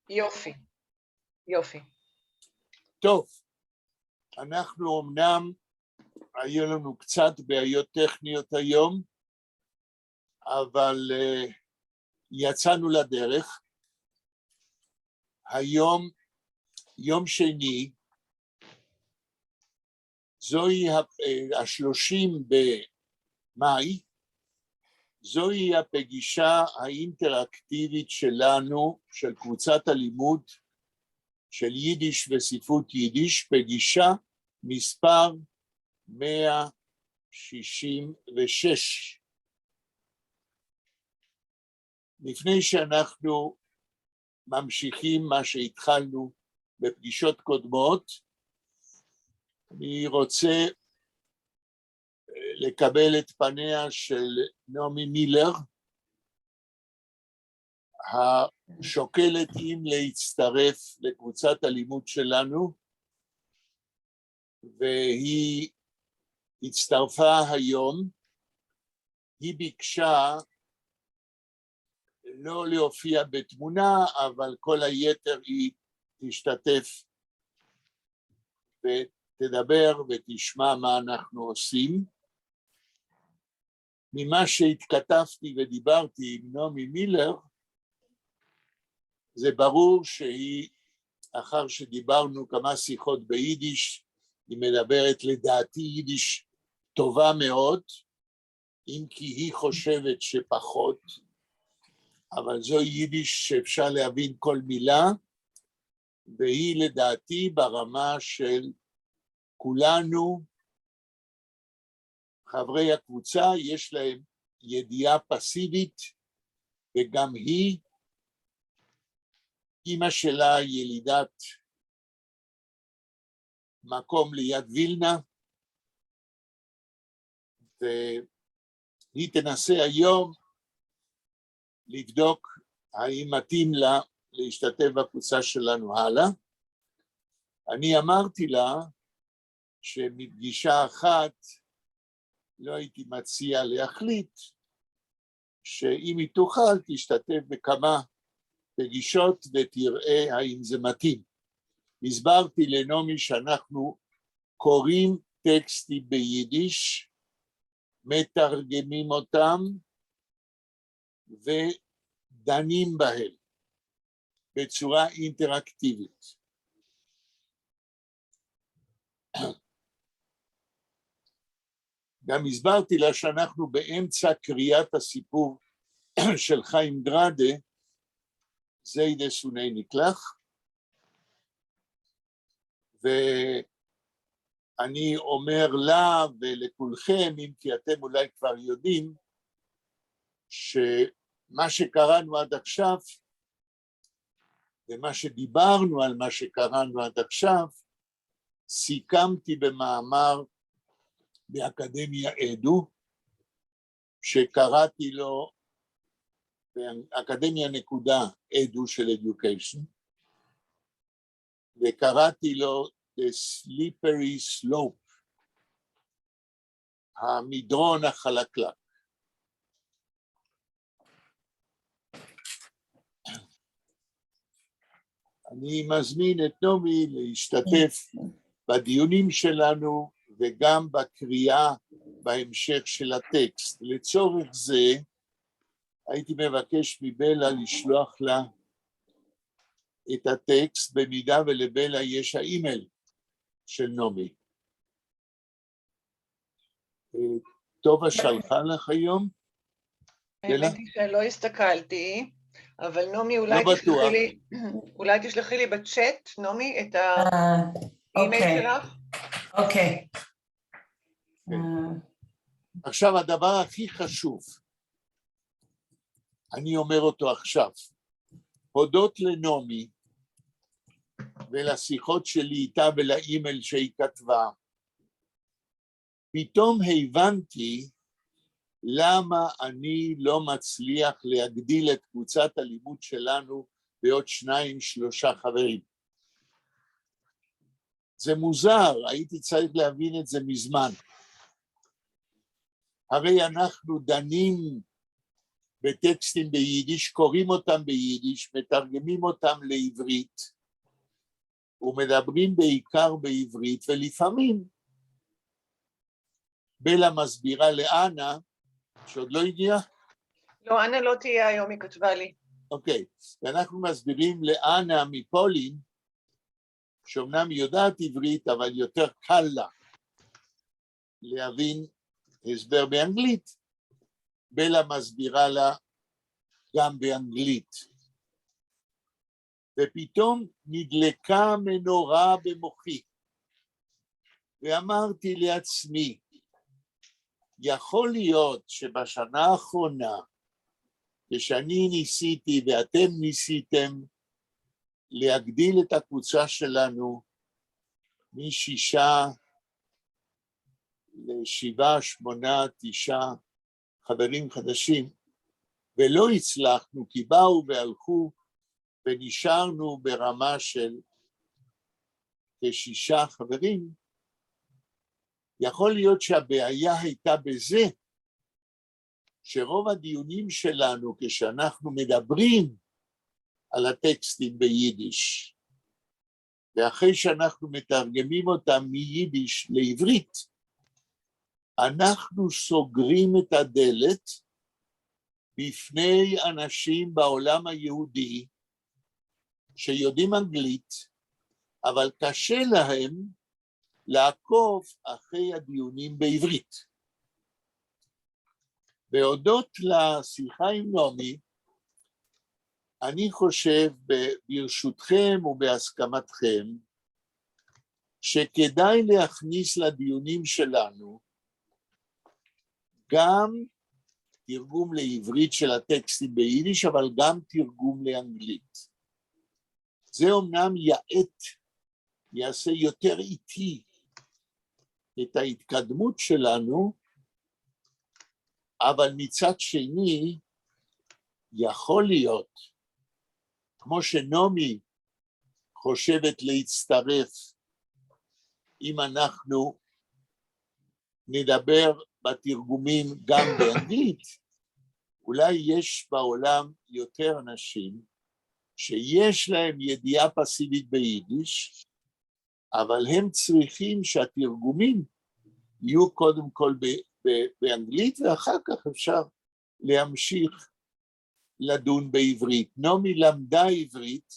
יופי, יופי. טוב, אנחנו אמנם, היו לנו קצת בעיות טכניות היום, אבל יצאנו לדרך. היום, יום שני, זוהי ה-30 במאי, זוהי הפגישה האינטראקטיבית שלנו, של קבוצת הלימוד של יידיש וספרות יידיש, פגישה מספר 166. לפני שאנחנו ממשיכים מה שהתחלנו בפגישות קודמות, אני רוצה לקבל את פניה של נעמי מילר, השוקלת אם להצטרף לקבוצת הלימוד שלנו, והיא הצטרפה היום. היא ביקשה לא להופיע בתמונה, אבל כל היתר היא תשתתף ותדבר ותשמע מה אנחנו עושים. ממה שהתכתבתי ודיברתי עם נעמי מילר, זה ברור שהיא, אחר שדיברנו כמה שיחות ביידיש, היא מדברת לדעתי יידיש טובה מאוד, אם כי היא חושבת שפחות, אבל זו יידיש שאפשר להבין כל מילה, והיא לדעתי ברמה של כולנו, חברי הקבוצה, יש להם ידיעה פסיבית, וגם היא, אימא שלה ילידת מקום ליד וילנה, והיא תנסה היום לבדוק האם מתאים לה להשתתף בקבוצה שלנו הלאה. אני אמרתי לה שמפגישה אחת לא הייתי מציע להחליט, שאם היא תוכל תשתתף בכמה פגישות ותראה האם זה מתאים. הסברתי לנעמי שאנחנו קוראים טקסטים ביידיש, מתרגמים אותם ודנים בהם בצורה אינטראקטיבית. גם הסברתי לה שאנחנו באמצע קריאת הסיפור של חיים גראדה, זיידעס און אייניקלעך, ואני אומר לה ולכולכם, אם כי אתם אולי כבר יודעים, שמה שקראנו עד עכשיו, ומה שדיברנו על מה שקראנו עד עכשיו, סיכמתי במאמר באקדמיה אדו, שקראתי לו באקדמיה נקודה edu של education, וקראתי לו The Slippery Slope, המדרון החלקלק. אני מזמין את נעמי להשתתף בדיונים שלנו וגם בקריאה בהמשך של הטקסט. לצורך זה הייתי מבקש מבלה לשלוח לה את הטקסט, במידה ולבלה יש האימייל של נעמי. טובה שלחה לך היום? האמת היא שלא הסתכלתי, אבל נעמי, אולי לא תשלחי בטוח. לי, אולי תשלחי לי בצ'אט, נעמי, את האימייל שלך? אוקיי. כן. עכשיו, הדבר הכי חשוב, אני אומר אותו עכשיו, הודות לנעמי ולשיחות שלי איתה ולאימייל שהיא כתבה, פתאום הבנתי למה אני לא מצליח להגדיל את קבוצת הלימוד שלנו בעוד שניים, שלושה חברים. זה מוזר, הייתי צריך להבין את זה מזמן. הרי אנחנו דנים בטקסטים ביידיש, קוראים אותם ביידיש, מתרגמים אותם לעברית, ומדברים בעיקר בעברית, ולפעמים בלה מסבירה לאנה, שעוד לא הגיעה? לא, אנה לא תהיה היום, היא כתבה לי. אוקיי, ואנחנו מסבירים לאנה מפולין, שאומנם היא יודעת עברית, אבל יותר קל לה להבין הסבר באנגלית, בלה מסבירה לה גם באנגלית. ופתאום נדלקה מנורה במוחי, ואמרתי לעצמי, יכול להיות שבשנה האחרונה, כשאני ניסיתי ואתם ניסיתם להגדיל את הקבוצה שלנו משישה לשבעה, שמונה, תשעה חברים חדשים, ולא הצלחנו כי באו והלכו ונשארנו ברמה של כשישה חברים, יכול להיות שהבעיה הייתה בזה שרוב הדיונים שלנו כשאנחנו מדברים על הטקסטים ביידיש, ואחרי שאנחנו מתרגמים אותם מיידיש לעברית, אנחנו סוגרים את הדלת בפני אנשים בעולם היהודי שיודעים אנגלית, אבל קשה להם לעקוב אחרי הדיונים בעברית. והודות לשיחה עם נעמי, אני חושב ברשותכם ובהסכמתכם, שכדאי להכניס לדיונים שלנו גם תרגום לעברית של הטקסטים ביידיש, אבל גם תרגום לאנגלית. זה אומנם יאט, יעשה יותר איטי את ההתקדמות שלנו, אבל מצד שני, יכול להיות, כמו שנעמי חושבת להצטרף, אם אנחנו נדבר בתרגומים גם באנגלית, אולי יש בעולם יותר אנשים שיש להם ידיעה פסיבית ביידיש, אבל הם צריכים שהתרגומים יהיו קודם כל באנגלית, ואחר כך אפשר להמשיך לדון בעברית. נעמי למדה עברית,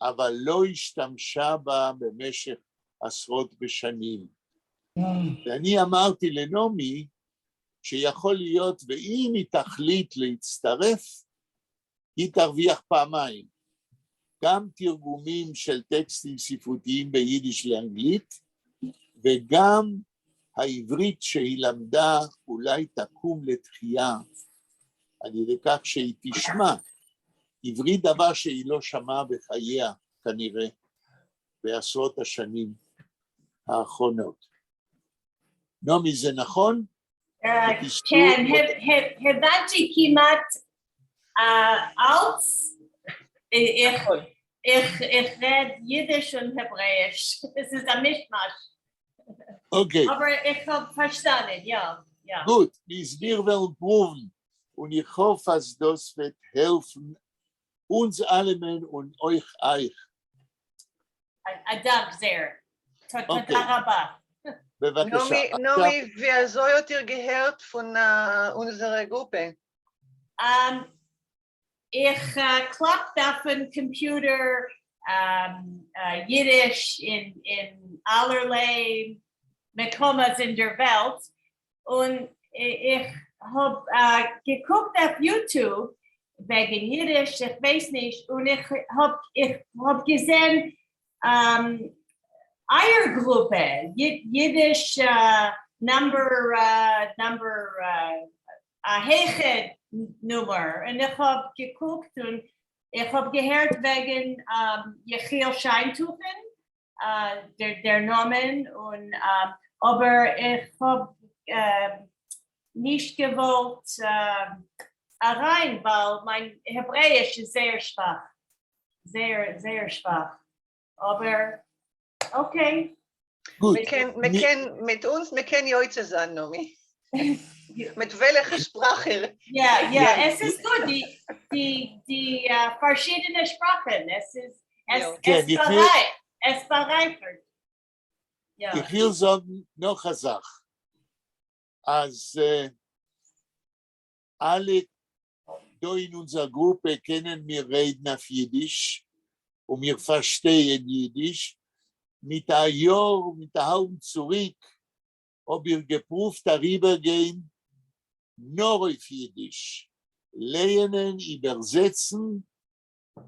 אבל לא השתמשה בה במשך עשרות בשנים. ואני אמרתי לנעמי שיכול להיות, ואם היא תחליט להצטרף, היא תרוויח פעמיים. גם תרגומים של טקסטים ספרותיים ביידיש לאנגלית, וגם העברית שהיא למדה אולי תקום לתחייה על ידי כך שהיא תשמע עברית, דבר שהיא לא שמעה בחייה כנראה בעשרות השנים האחרונות. נעמי, זה נכון? כן, הבנתי כמעט אַלץ. איך רעד ייִדיש און העברעיִש. עס איז אַ מישמאַש. אוקיי. אָבער איך האָב פֿאַרשטאַנען, יאָ, יאָ. גוט, מיר וועלן פּרוּוון און איך האָף, אַז דאָס וועט העלפֿן אונדז אַלעמען און אויך אײַך. אַ דאַנק זייער. תודה רבה. בבקשה. נעמי, ווי אַזוי האָט איר געהערט פֿון אונדזערע גרופּע? איך קלאַפּ אויפֿן קאָמפּיוטער ייִדיש אין אַלערליי מקומות אין דער וועלט און איך האָב געקוקט אויף YouTube וועגן ייִדיש, איך ווייס נישט, און איך האָב געזען אײַער גרופּע, ייִדיש number אַ הויכע נומער, און איך האָב געקוקט און איך האָב געהערט וועגן יחיאל שיינטוכן, דער נאָמען, און אָבער איך האָב נישט געוואָלט אַרײַן, ווײַל מײַן העברעיִש איז זייער שוואַך, זייער, זייער שוואַך. אָבער, okay. גוט. מע קען, מע קען מיט אונדז, מע קען יוצא זײַן, נעמי. מיט וועלכע שפּראַך איר. יאָ, יאָ, עס איז גוט, די, די, די פֿאַרשיידענע שפּראַכן, עס איז, עס, כן, עס איך וויל- באַרײַ, עס באַרײַכערט. יאָ. איך וויל זאָגן נאָך אַ זאַך, אַז אַלע דאָ אין אונדזער גרופּע קענען מיר רעדן אויף ייִדיש און מיר פֿאַרשטייען ייִדיש. מיט אַ יאָר, מיט אַ האַלבן צוריק האָב איך געפּרוּווט אַריבערגיין נאָר אויף ייִדיש, לייענען, איבערזעצן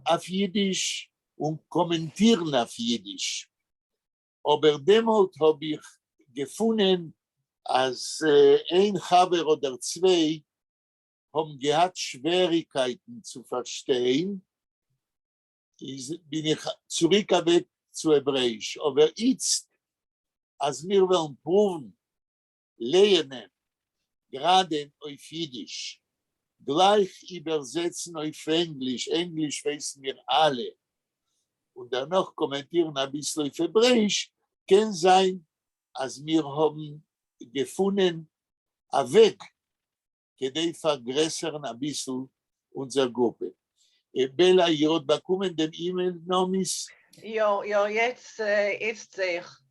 אויף ייִדיש און קאָמענטירן אויף ייִדיש. אָבער דעמאָלט האָב איך געפֿונען, אַז איין חבֿר אָדער צוויי האָבן געהאַט שוועריקייטן צו פֿאַרשטיין, איז בין איך צוריק אַוועק צו העברעיִש. אָבער איצט, אַז מיר וועלן פּרוּוון לייענען גראַדע אויף ייִדיש, גלײַך איבערזעצן אויף ענגליש, ענגליש ווייסן מיר אַלע, און דערנאָך קאָמענטירן אַ ביסל אויף העברעיִש, קען זײַן, אַז מיר האָבן געפֿונען אַ וועג כּדי פֿאַרגרעסערן אַ ביסל אונדזער גרופּע. בעלאַ, איר האָט באַקומען דעם אימעיל, נעמיס? יאָ, יאָ, יעצט, איצט זע איך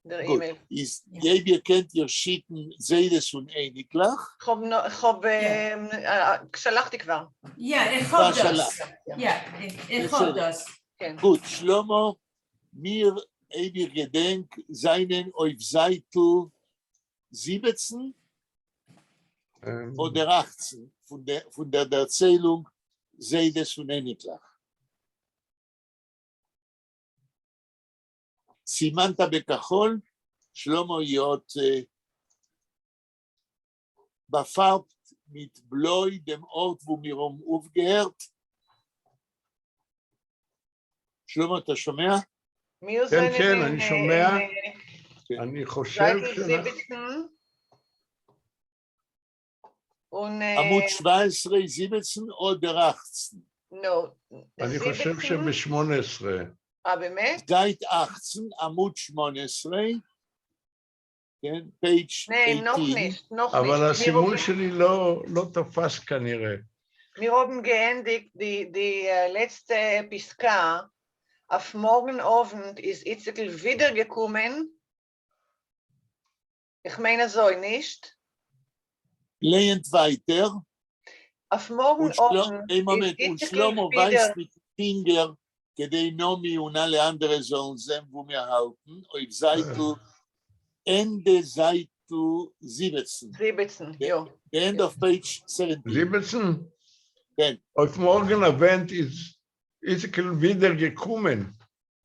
דער אימעיל. גוט, איז אויב איר קענט איר שיקן זיידעס און אייניקלעך. כ'האָב, שלחתי כבר. יאָ, איך האָב דאָס. יאָ, איך האָב דאָס. כן. גוט, שלמה, מיר, אויב איך געדענק, זײַנען אויף זײַטל 17 אָדער 18 פֿון דער דערציילונג זיידעס און אייניקלעך. סימנת בכחול, שלמה האָט באַפֿאַרבט מיט בלוי דעם אָרט, וווּ מיר האָבן אויפֿגעהערט. שלמה, אתה שומע? כן, כן, אני שומע. אני חושב שאנחנו... עמוד 17, 17 אָדער 18? לא. אני חושב שב-18. אה, באמת? זײַט 18, עמוד 18, כן, page 18. נאָך נישט, נאָך נישט. אבל הסימון שלי לא תפס כנראה. מיר האָבן געענדיקט די לעצטע פסקה, אויף מאָרגן אָוונט איז איציקל ווידער געקומען, איך מיין אַזוי, נישט? לייענט ווײַטער. אויף מאָרגן אָוונט איז איציקל און שלמה ווײַזט מיטן פֿינגער, כּדי נעמי און אַלע אַנדערע זאָלן זען, וווּ מיר האַלטן, אויף זײַטל, ענדע זײַטל 17. 17, יאָ. The end of page 17. 17? כן. אויף מאָרגן אָוונט איז איציקל ווידער געקומען.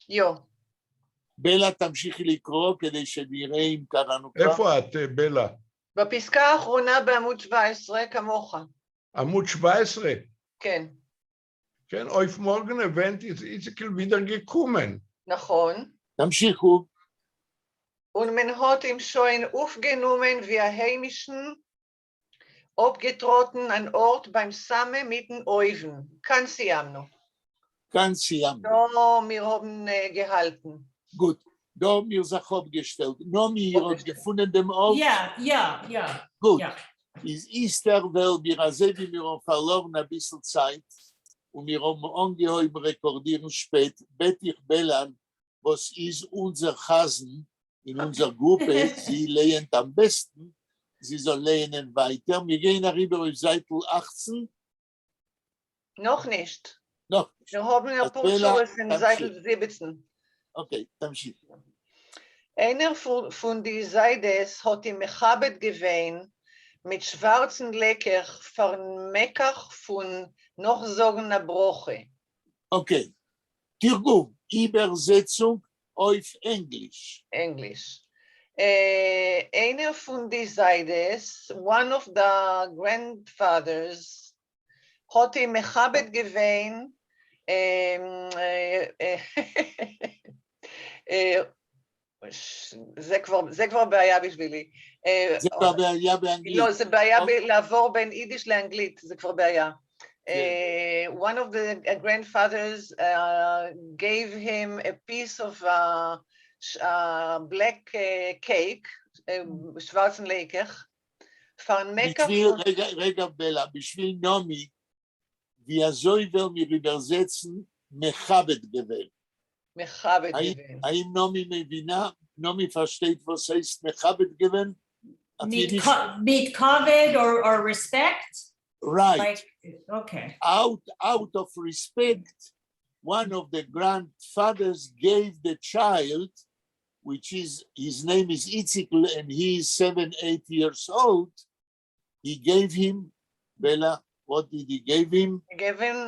יאָ. בלה, תמשיכי לקרוא כדי שנראה אם קראנו כבר. איפה את, בלה? בפסקה האחרונה בעמוד 17, כמוך. עמוד 17? כן. כן, אויף מאָרגן אָוונט איז איציקל ווידער געקומען. נכון. תמשיכו. און מען האָט אים שוין אויפֿגענומען ווי אַ היימישן, אָפּגעטראָטן אַן אָרט בײַם סאַמע מיטן אויוון. כאן סיימנו. כאן סיימנו. דאָ מיר האָבן געהאַלטן. גוט, דאָ האָבן מיר זיך אָפּגעשטעלט. נעמי, איר האָט געפֿונען דעם אָרט? יאָ, יאָ, יאָ. גוט. איז איצטער וועלן מיר, אַזוי ווי מיר האָבן פֿאַרלאָרן אַ ביסל צײַט און מיר האָבן אָנגעהויבן רעקאָרדירן שפּעט, בעט איך בעלאַן, וואָס איז אונדזער חזן אין אונדזער גרופּע, זי לייענט אַם בעסטן, זי זאָל לייענען ווײַטער. מיר גייען אַריבער אויף זײַטל 18. נאָך נישט. נאָך נישט. מיר האָבן אַ פּאָר שורות אין זײַטל 17. Okay, תמשיכי. איינער פֿון די זיידעס האָט אים מכבד געווען מיט שוואַרצן לעקעך פֿאַרן מקח פֿון נאָכזאָגן אַ ברכה. Okay, תרגום, איבערזעצונג אויף ענגליש. ענגליש. איינער פֿון די זיידעס, one of the grandfathers, האָט אים מכבד געווען זה כבר בעיה בשבילי. זה כבר בעיה באנגלית. לא, זה בעיה לעבור בין יידיש לאנגלית, זה כבר בעיה. One of the grandfathers gave him a piece of black cake, שוואַרצן לעקעך, פֿאַרן מקח בשביל, פֿון רגע, רגע, בלה, בשביל נעמי, ווי אַזוי וועלן מיר איבערזעצן מכבד געווען? מכבד האם, געווען. האם נעמי מבינה, נעמי פֿאַרשטייט, וואָס הייסט מכבד געווען? אויף מיט ייִדיש? מיט כּבֿוד or respect? Right. Like, okay. Out of respect, one of the grandfathers gave the child, which is, his name is Itzikl, and he is 7, 8 years old. He gave him, Bella, what did he give him? Given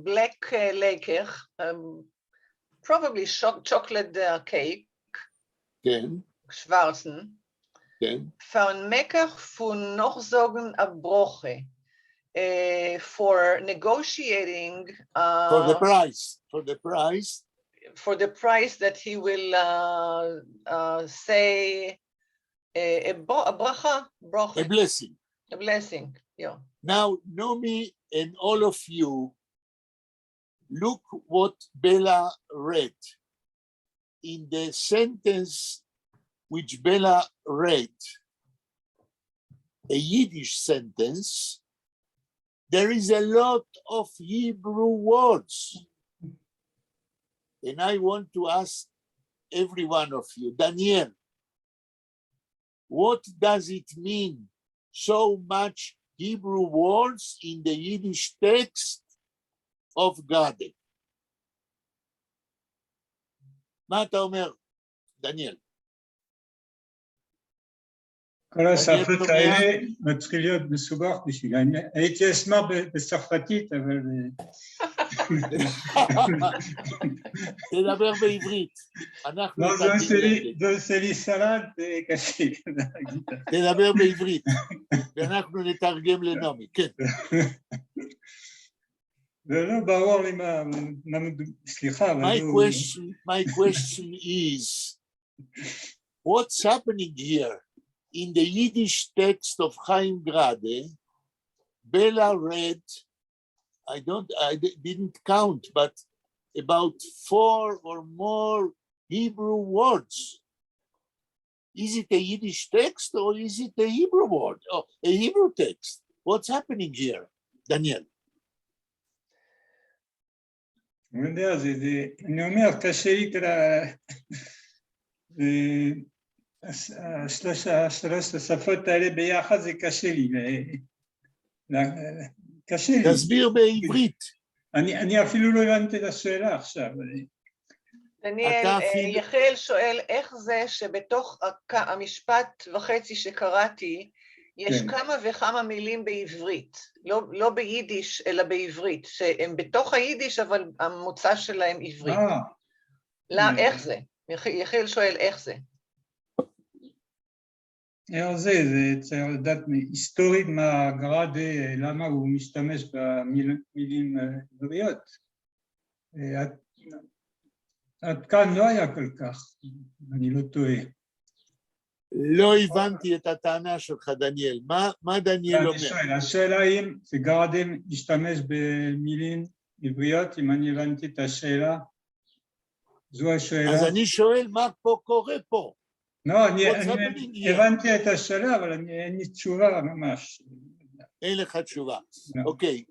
black לעקעך, probably chocolate cake, שוואַרצן, פֿאַרן מקח פֿון נאָכזאָגן אַ ברכה, for negotiating For the price, for the price. For the price that he will say a ברכה, ברכה. A blessing. A blessing, yeah. Now, Nomi and all of you, look what Bella read. In the sentence which Bella read, a Yiddish sentence, there is a lot of Hebrew words. And I want to ask every one of you, Daniel, what does it mean so much Hebrew words in the Yiddish text of Grade? מה אתה אומר, דניאל? כל השפות שומע? האלה מתחיל להיות מסובך בשבילי. אני הייתי אשמח בצרפתית, אבל תדבר בעברית. אנחנו לא, זה נתתי עושה לי- לזה. זה עושה לי סלט, זה קשה להגיד. תדבר בעברית, ואנחנו נתרגם לנעמי, כן. זה לא ברור לי מה סליחה, אבל My לא question, my question is, what's happening here? In the Yiddish text of Chaim Grade, Bella read, I don't, I didn't count, but about four or more Hebrew words. Is it a Yiddish text or is it a Hebrew word? Oh, a Hebrew text. What's happening here, Daniel? אני יודע, אני אומר, קשה לי כדי שלוש השפות האלה ביחד זה קשה לי. קשה לי. תסביר בעברית. אני אפילו לא הבנתי את השאלה עכשיו. דניאל, אתה אפילו יחיאל שואל איך זה שבתוך המשפט וחצי שקראתי, יש כמה וכמה מילים בעברית, לא ביידיש, אלא בעברית, שהם בתוך היידיש, אבל המוצא שלהם עברית. לא, איך זה? יחיאל שואל איך זה. איך זה, זה צריך לדעת היסטורית מה גראדה, למה הוא משתמש במילים עבריות. עד כאן לא היה כל כך, אם אני לא טועה. לא הבנתי את הטענה שלך, דניאל. מה דניאל אני אומר? שואל, השאלה אם זה גראדה משתמש במילים עבריות, אם אני הבנתי את השאלה, זו השאלה. אז אני שואל מה פה קורה פה. לא, אני What's happening here? הבנתי את השאלה, אבל אין לי תשובה ממש. אין לך תשובה. לא. אוקיי,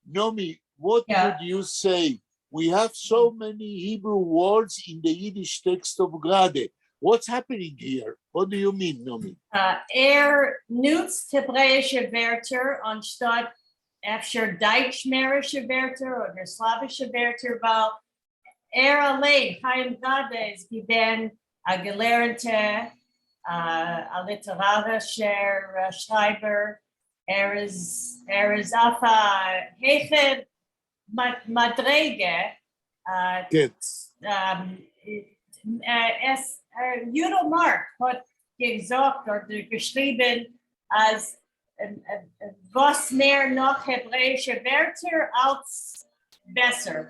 נעמי, what would you say? We have so many Hebrew words in the Yiddish text of Grade. What's happening here? What do you mean, Nomi? ער ניצט העברעיִשע ווערטער אָנשטאָט אפֿשר דײַטשמערישע ווערטער אָדער סלאַווישע ווערטער, ווײַל ער אַליין, חיים גראַדע, איז געווען אַ געלערנטער, אַ ליטעראַרישער שרײַבער. ער איז אויף אַ העכער מדרגה. יודל מאַרק האָט געזאָגט אָדער געשריבן, אַז וואָס מער נאָך העברעיִשע ווערטער, אַלץ בעסער.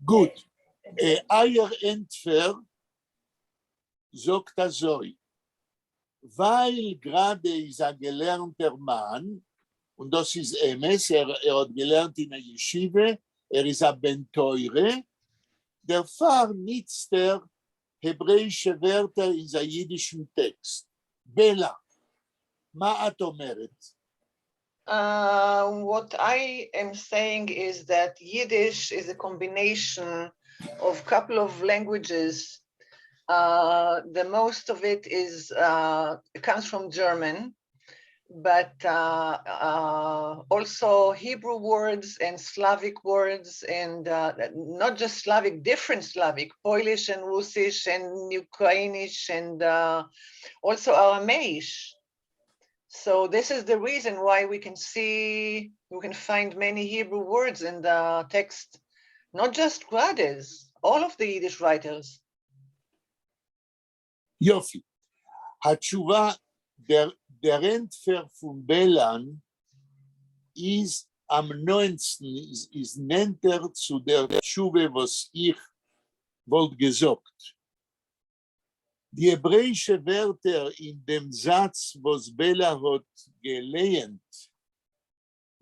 גוט. אײַער ענטפֿער זאָגט אַזוי, ווײַל גראַדע איז אַ געלערנטער מאַן, און דאָס איז אמת, ער האָט געלערנט אין אַ ישיבֿה, ער איז אַ בן־תּורה, דערפֿאַר ניצט ער העברעיִשע ווערטער אין זײַן ייִדישן טעקסט. בלה. מה את אומרת? What I am saying is that Yiddish is a combination of couple of languages. The most of it is comes from German, but also Hebrew words and Slavic words, and not just Slavic, different Slavic, Polish and Russish and Ukrainish and also Aramaic. So this is the reason why we can see, we can find many Hebrew words in the text, not just Grade's, all of the Yiddish writers. יופי. התשובה, דער ענטפֿער פֿון בעלאַן איז אַם נאָענטסטן, איז נענטער צו דער תשובה, וואָס איך וואָלט געזאָגט. די העברעיִשע ווערטער אין דעם זאַץ, וואָס בעלאַ האָט געלייענט,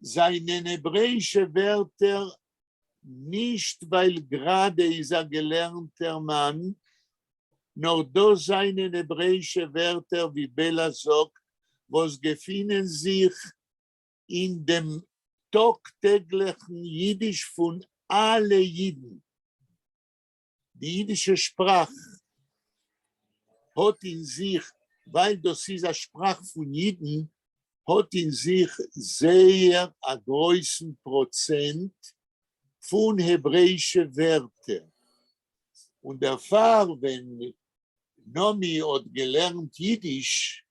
זײַנען העברעיִשע ווערטער נישט, ווײַל גראַדע איז אַ געלערנטער מאַן, נאָר דאָס זײַנען העברעיִשע ווערטער, ווי בעלאַ זאָגט, וואָס געפֿינען זיך אין דעם טאָג־טעגלעכן ייִדיש פֿון אַלע ייִדן. די ייִדישע שפּראַך האָט אין זיך, ווײַל דאָס איז אַ שפּראַך פֿון ייִדן, האָט אין זיך זייער אַ גרויסן פּראָצענט פֿון העברעיִשע ווערטער. און דערפֿאַר, ווען נעמי האָט געלערנט ייִדיש,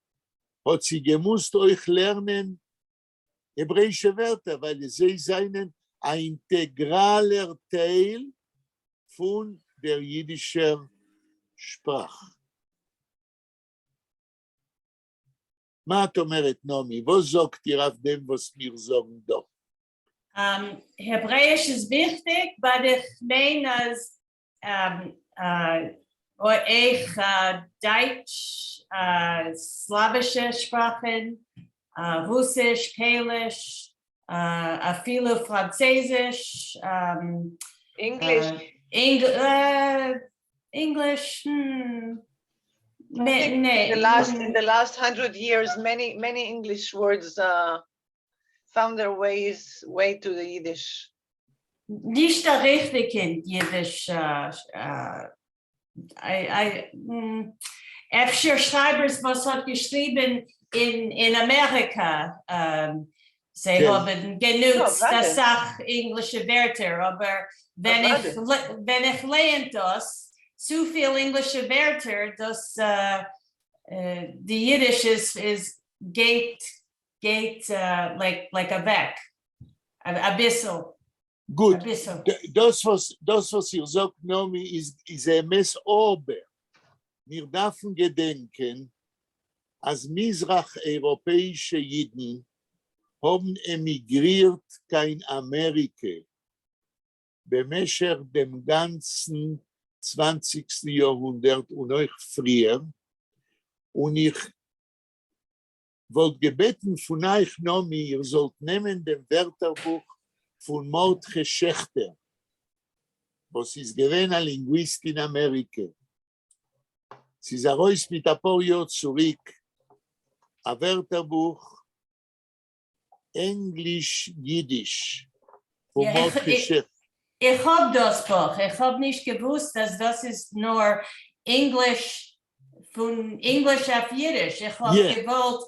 האָט זי געמוזט אויך לערנען העברעיִשע ווערטער, ווײַל זיי זײַנען אַן אינטעגראַלער טייל פֿון דער ייִדישער שפּראַך. מה את אומרת, נעמי? וואָס זאָגט איר אויף דעם, וואָס מיר זאָגן דאָ? העברעיִש איז וויכטיק, but איך מיין, אַז אויך דײַטש, סלאַווישע שפּראַכן, רוסיש, פּויליש, אַפֿילו פֿראַנצייזיש, English. English, I think נע, in the last 100 years, many, many English words found their way to the Yiddish. נישט דער ריכטיקן ייִדיש. אפֿשר שרײַבערס, וואָס האָט געשריבן אין אַמעריקע, זיי האָבן גענוצט אַוודאי. אַ סך ענגלישע ווערטער, אָבער ווען איך לייען דאָס, צו פֿיל ענגלישע ווערטער, דאָס די ייִדיש איז גייט like אַוועק. אַ ביסל. גוט. אַ ביסל. דאָס, וואָס איר זאָגט, נעמי, איז אמת, אָבער מיר דאַרפֿן געדענקען, אַז מזרח־אייראָפּעיִשע ייִדן האָבן עמיגרירט קיין אַמעריקע במשך דעם גאַנצן 20. יאָרהונדערט און אויך פֿריִער. און איך וואָלט געבעטן פֿון אײַך, נעמי, איר זאָלט נעמען דעם ווערטערבוך פֿון מרדכי שעכטער, וואָס איז געווען אַ לינגוויסט אין אַמעריקע. ס'איז אַרויס מיט אַ פּאָר יאָר צוריק אַ ווערטערבוך ענגליש-ייִדיש פֿון מרדכי שעכטער. איך האָב דאָס בוך. איך האָב נישט געוווּסט, אַז דאָס איז נאָר English פֿון English אויף ייִדיש. איך האָב געוואָלט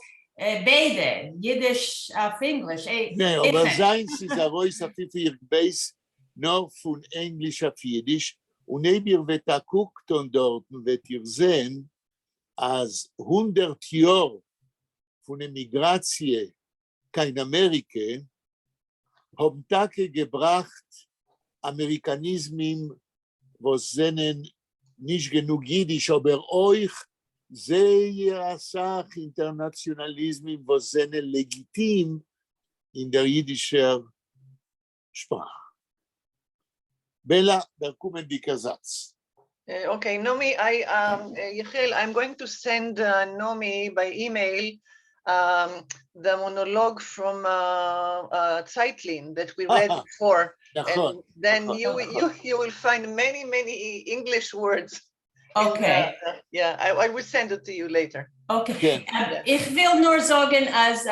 ביידע, ייִדיש אויף English. נע, אָבער איך- זײַנס איז אַרויס אויף וויפֿל איך ווייס, נאָר פֿון ענגליש אויף ייִדיש. און אויב איר וועט אַ קוק טאָן דאָרטן, וועט איר זען, אַז 100 יאָר פֿון עמיגראַציע קיין אַמעריקע האָבן טאַקע געבראַכט אַמעריקאַניזמען, וואָס זענען נישט גענוג ייִדיש, אָבער אויך זייער אַ סך אינטערנאַציאָנאַליזמען, וואָס זענען לעגיטים אין דער ייִדישער שפּראַך. בעלאַ, דער קומענדיקער זאַץ. Okay, Nomi, Yechiel, I'm going to send Nomi by email the monologue from Zeitlin that we read before. נכון. And then נכון. you will find many, many English words. Okay. Yeah, I will send it to you later. Okay. כן. איך וויל נאָר זאָגן, אַז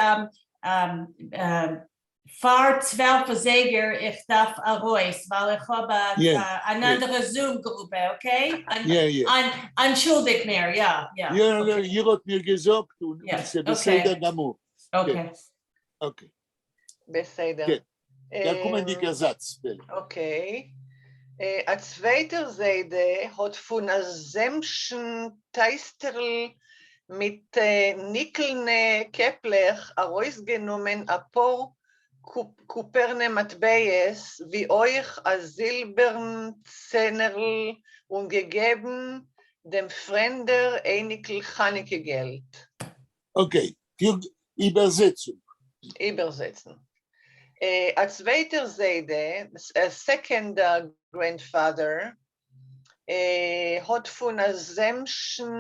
פֿאַר 12 אַזייגער איך דאַרף אַרויס, ווײַל איך האָב אַן אַנדערע Zoom-גרופּע, okay? אַנטשולדיקט מיר, יאָ. יא, איר האָט מיר געזאָגט, און זה בסדר גמור. Okay. אוקיי. בסדר. כן. דער קומענדיקער זאַץ. Okay. אַ צווייטער זיידע האָט פֿון אַ זעמשן טײַסטערל מיט ניקלנע קעפּלעך אַרויסגענומען אַ פּאָר קופּערנע מטבעות, ווי אויך אַ זילבערן צענערל און געגעבן דעם פֿרעמדער אייניקל חנוכּה-געלט. Okay, איבערזעצונג. איבערזעצן. אַ צווייטער זיידע, a second grandfather, האָט פֿון אַ זעמשן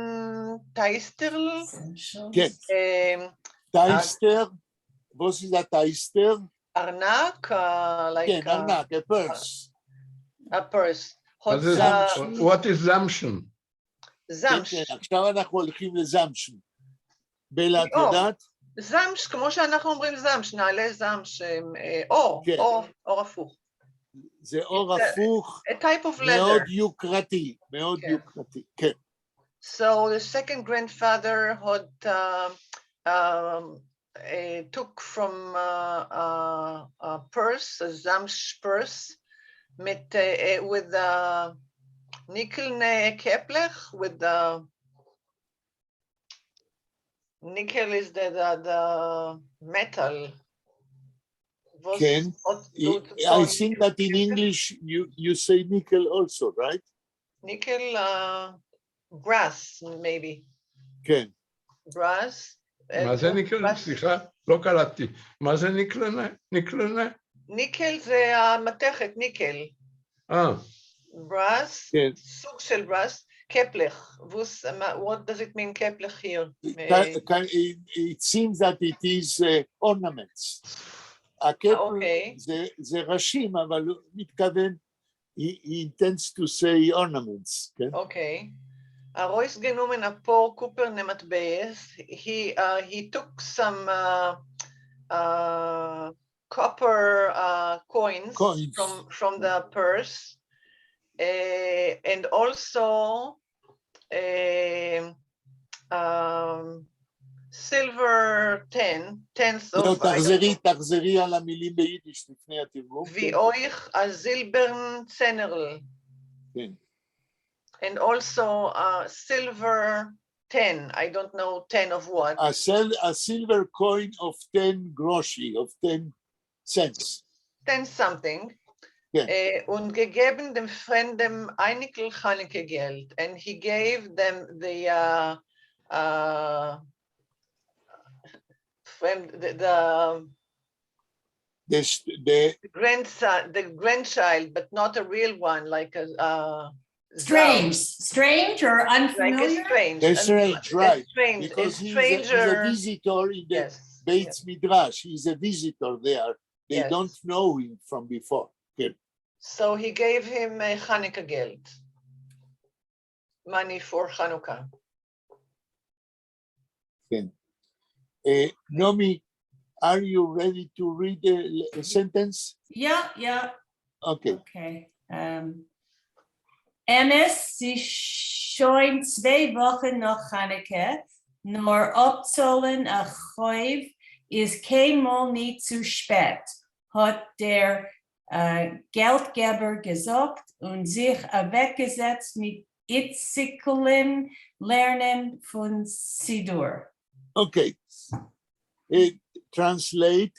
טײַסטערל כן. טײַסטער, וואָס איז אַ טײַסטער? אַרנאַק? כן, אַרנאַק, a purse. A purse. What is זמשן? זמש. כן, עכשיו אנחנו הולכים לזמשן. בלה, את יודעת? זמש, כמו שאנחנו אומרים זמש, נעלי זמש, עור, עור הפוך. זה עור הפוך, A type of leather. מאוד יוקרתי, מאוד יוקרתי, כן. So the second grandfather had took from a purse, a זאַמש purse, מיט, with the ניקלנע קעפּלעך, with the nickel is the metal. כן, I think that in English you say nickel also, right? Nickel, brass, maybe. כן. Brass. מה זה ניקל? סליחה, לא קלטתי. מה זה ניקלנה? ניקלנה? ניקל זה המתכת, ניקל. אה. Brass, כן. סוג של brass, קעפּלעך. What does it mean קעפּלעך here? It seems that it is ornaments. הקפל זה ראשים, אבל הוא מתכוון, he intends to say ornaments, כן? אוקיי. אַרויסגענומען אַ פּאָר קופּערנע מטבעות, he took some copper coins from the purse, and also silver tenths of... לא, תחזרי, תחזרי על המילים ביידיש לפני התרגום. ווי אויך אַ זילבערן צענערל. כן. And also a silver 10, I don't know 10 of what. A silver coin of 10 groszy, of 10 cents. 10 something. כן. און געגעבן דעם פֿרעמדן אייניקל חנוכּה-געלט. And he gave them the the The grandson, the grandchild, but not a real one, like a Strange, strange or Like a unfamiliar? strange, A strange, a right? strange, a Because he's a stranger. visitor in the בית מדרש. He's a visitor there. They don't know him from before. כן. So he gave him a חנוכּה געלט, money for Hanukkah. כן. Nomi, are you ready to read the sentence? Yeah. Okay. Okay. אמת, ס'איז שוין צוויי וואָכן נאָך חנוכּה, נאָר אָפּצאָלן אַ חובֿ איז קיין מאָל ניט צו שפּעט, האָט דער געלטגעבער געזאָגט און זיך אַוועקגעזעצט מיט איציקלען לערנען פֿון סידור. Okay. Translate,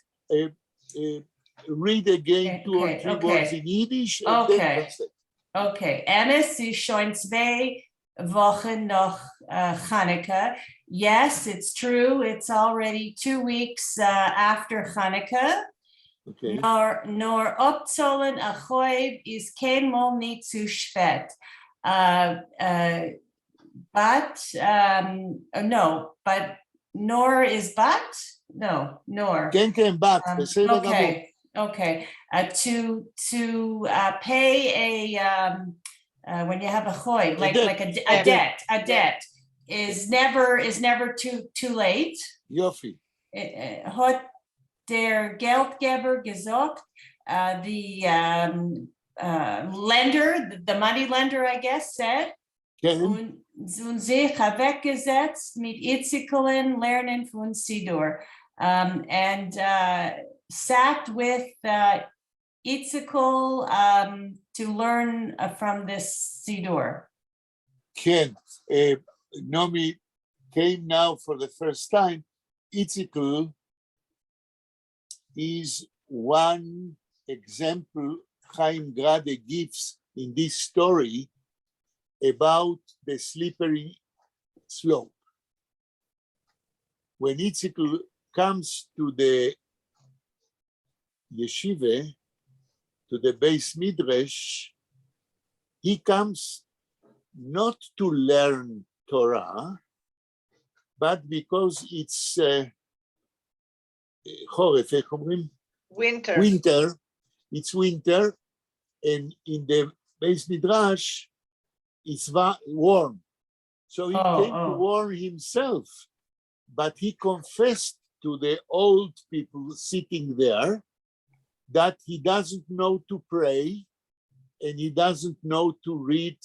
read again two or three words in Yiddish and then translate. Okay, אמת, ס'איז שוין צוויי וואָכן נאָך חנוכּה. Yes, it's true. It's already 2 weeks after Hanukkah. נאָר אָפּצאָלן אַ חובֿ איז קיין מאָל ניט צו שפּעט. But no, but נאָר is but? No, נאָר. כן, כן, but, בסדר גמור. Okay. To pay a, when you have a חוב, like debt. like a debt, a debt. is never too late. יופי. האָט דער געלטגעבער געזאָגט, the lender, the money lender, I guess, said, און זיך אַוועקגעזעצט מיט איציקלען לערנען פֿון סידור. And sat with Itzikel to learn from this סידור. כן, Nomi came now for the first time. Itzikel is one example Chaim Grade gives in this story about the slippery slope. When Itzikel comes to the yeshiva, to the בית מדרש, he comes not to learn Torah, but because it's חורף, איך אומרים? Winter. Winter, it's winter, and in the בית מדרש, it's warm. So he came to warm himself, but he confessed to the old people sitting there that he doesn't know to pray and he doesn't know to read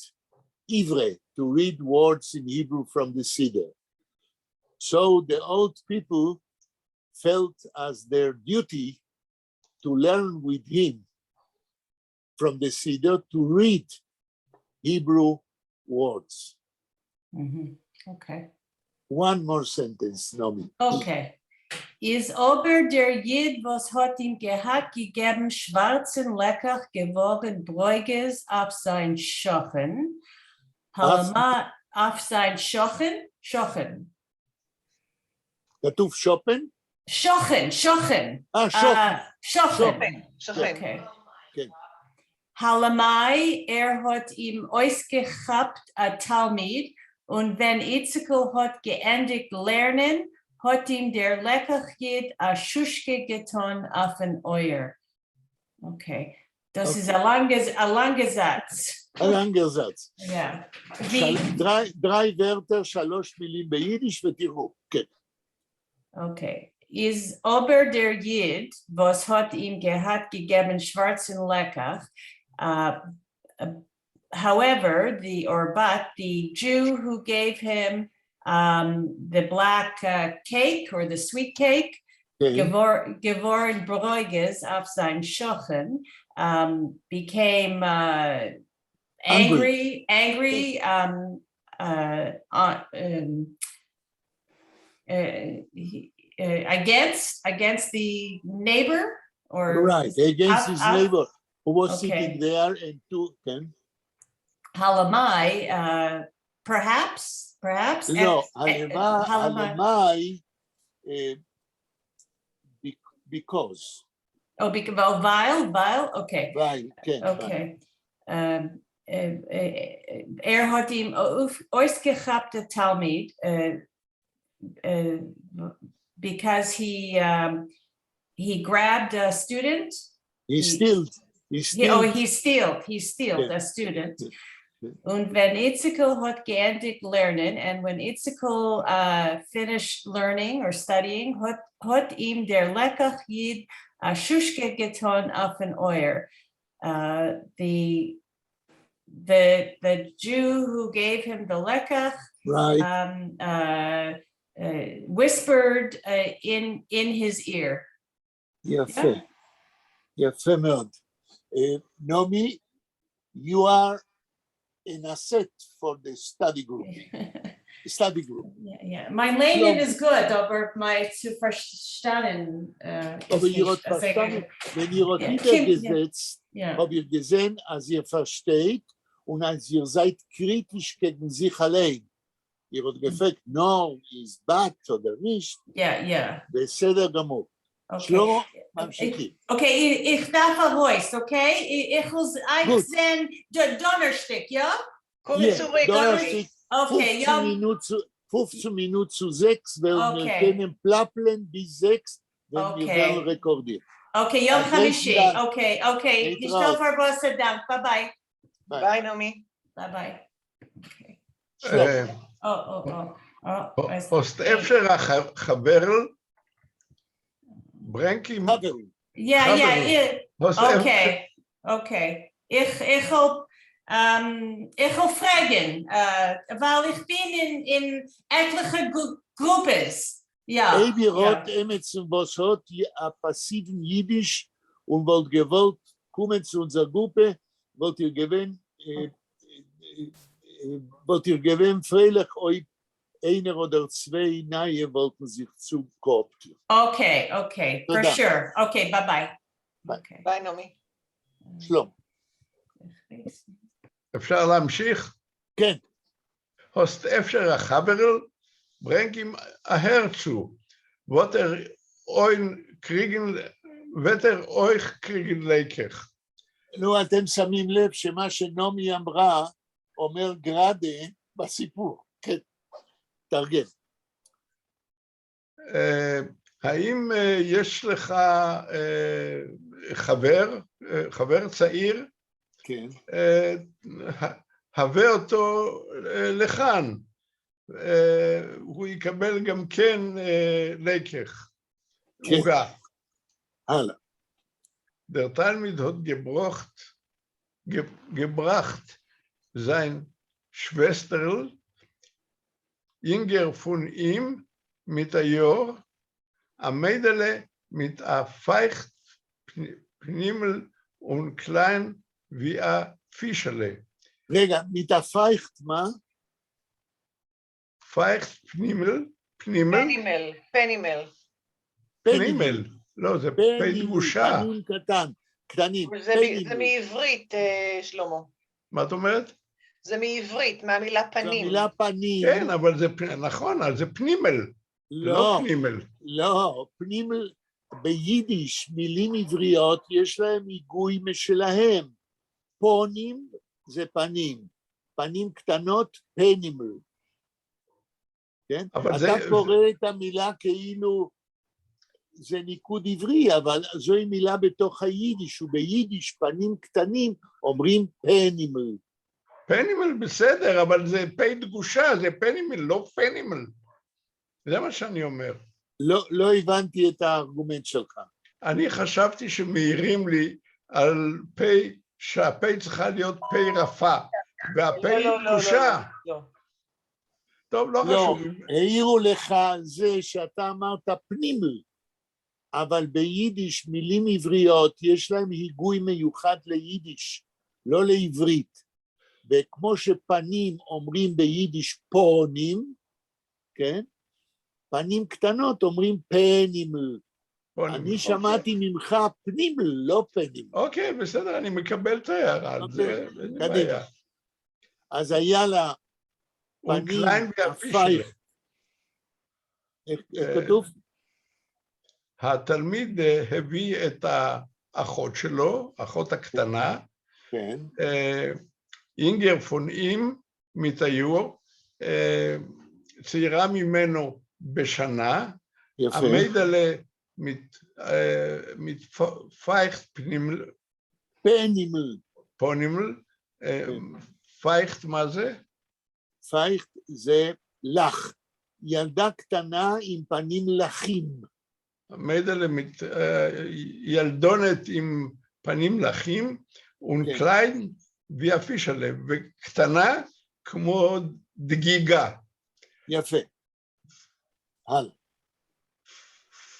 עברי, to read words in Hebrew from the סידור. So the old people felt as their duty to learn with him from the סידור to read Hebrew words. Okay. One more sentence, Nomi. Okay. איז אָבער דער ייִד, וואָס האָט אים געהאַט געגעבן שוואַרצן לעקעך, געוואָרן ברוגז אויף זײַן שכן. הלמאַי אויף זײַן שכן? שכן. כתוב שופן? שכן, שכן. אה, שוכן. שכן. שכן, שכן. Okay. כן. הלמאַי, ער האָט אים אויסגעכאַפּט אַ תּלמיד, און ווען איציקל האָט געענדיקט לערנען, האָט אים דער לעקעך-ייִד אַ שושקע געטאָן אויפֿן אויער. Okay, דאָס איז אַ לאַנגער זאַץ. אַ לאַנגער זאַץ. Yeah. ווי, דרײַ ווערטער, שלוש מילים ביידיש ותראו. כן. Okay. איז אָבער דער ייִד, וואָס האָט אים געהאַט געגעבן שוואַרצן לעקעך, however, the or but the Jew who gave him the black cake or the sweet cake, געוואָרן ברוגז אויף זײַן שכן, became Angry. angry, angry, against the neighbor or Right, against his neighbor who was sitting there and took, כן? הלמאַי, perhaps. לא, הלמאַי. הלמאי, because, Oh, because, oh, ווײַל, okay. ווײַל, כן, ווײַל. Okay. ער האָט אים אויסגעכאַפּט אַ תּלמיד, because he grabbed a student. He stealed, he Oh, stealed, he stealed a student. און ווען איציקל האָט געענדיקט לערנען, and when Itzikel finished learning or studying, האָט אים דער לעקעך-ייִד אַ שושקע געטאָן אויפֿן אויער. The Jew who gave him the לעקעך whispered in his ear. יפה, יפה מאוד. נעמי, you are an asset for the study group, study group. Yeah. מײַן לייענען איז גוט, אָבער מײַן צו פֿאַרשטאַנען איז אָבער איר האָט נישט אַזוי פֿאַרשטאַנען, גוט. ווען איר האָט איבערגעזעצט, האָב איך געזען, אַז איר פֿאַרשטייט און אַז איר זײַט קריטיש קעגן זיך אַליין. איר האָט געפֿרעגט, נאָר איז but אָדער נישט, בסדר גמור. שלמה, ממשיכים. Okay, איך דאַרף אַרויס, okay? איך וויל אײַך גוט. זען דאָנערשטיק, יאָ? קום צוריק. דאָנערשטיק, Okay, יאָ. 15 מינוט צו 6, וועלן מיר קענען פּלאַפּלען ביז 6, ווען מיר וועלן רעקאָרדירן. Okay, יום אַ חמישי. גרויסן דאַנק. Okay. להתראות. נישטאָ פֿאַר וואָס, אַ דאַנק. Bye-bye. ביי, נעמי. Bye-bye. Okay. שלום. או, או, או, או. האָסט אפשר אַ חבֿרל? ברענג אים. חבֿרל. Yeah. Okay. איך האָב, איך וויל פֿרעגן, ווײַל איך בין אין עטלעכע גרופּעס. יא. אויב איר האָט עמעצן, וואָס האָט אַ פּאַסיוון ייִדיש און וואָלט געוואָלט קומען צו אונדזער גרופּע, וואָלט איר געווען פֿריילעך, אויב איינער אָדער צוויי נײַע וואָלטן זיך צוקאָאָפּטירט. Okay, for תודה. sure. Okay, bye-bye. ביי. Okay. ביי, נעמי. שלום. אפשר להמשיך? כן. האָסט אפשר אַ חבֿרל? ברענג אים אַהערצו. וועט ער אויך קריגן, וועט ער אויך קריגן לעקעך. נו, אתם שמים לב שמה שנעמי אמרה, אומר גראדה בסיפור. כן, תרגם. האם יש לך חבר, חבר צעיר? כן. הבא אותו לכאן. הוא יקבל גם כן לעקעך. כן. עוגה. הלאה. דער תלמיד האָט געבראָכט, געבראַכט זײַן שוועסטערל, ייִנגער פֿון אים מיט אַ יאָר, אַ מיידעלע מיט אַ פֿײַכט פּנימל און קליין ווי אַ פֿישעלע. רגע, מיט אַ פֿײַכט מה? פֿײַכט פּנימל, פּנימל. פּנימל, פּנימל. פּנימל, לא, זה פּ דגושה. פנים קטן, קטנים. זה מעברית, שלמה. מה את אומרת? זה מעברית, מהמילה פנים. המילה פנים. כן, אבל זה, נכון, אז זה פנימל. לא פנימל. לא, פנימל, ביידיש, מילים עבריות, יש להם היגוי משלהם. פונים זה פנים, פנים קטנות, פנימל. כן? אתה זה... קורא את המילה כאילו זה ניקוד עברי, אבל זוהי מילה בתוך היידיש, וביידיש פנים קטנים אומרים פנימל. פנימל בסדר, אבל זה פ' דגושה, זה פנימל, לא פנימל. זה מה שאני אומר. לא, לא הבנתי את הארגומנט שלך. אני חשבתי שמעירים לי על פ', שהפ' צריכה להיות פ' רפה, והפ' לא, לא, דגושה. לא, לא. טוב, לא לא, חשוב. העירו לך על זה שאתה אמרת פנימל, אבל ביידיש מילים עבריות יש להם היגוי מיוחד ליידיש, לא לעברית. וכמו שפנים אומרים ביידיש פונים, כן? פנים קטנות אומרים פנימל. אני שמעתי ממך פנימל, לא פנימל. אוקיי, בסדר, אני מקבל את ההערה, זה אין בעיה. אז היה לה פנים, פייך. איך כתוב? התלמיד הביא את האחות שלו, אחות הקטנה, כן. ייִנגער פֿון אים מיט אַ יאָר, צעירה ממנו בשנה, יפה. אַ מיידעלע מיט פֿײַכט פּנימל. פּנימל. פּנימל. פֿײַכט מה זה? פֿײַכט זה לח. ילדה קטנה עם פנים לחים. מיידעלע מיט ילדונת עם פנים לחים, און קליין ווי אַ פֿישעלע, וקטנה כמו דגיגה. יפה. הלאה.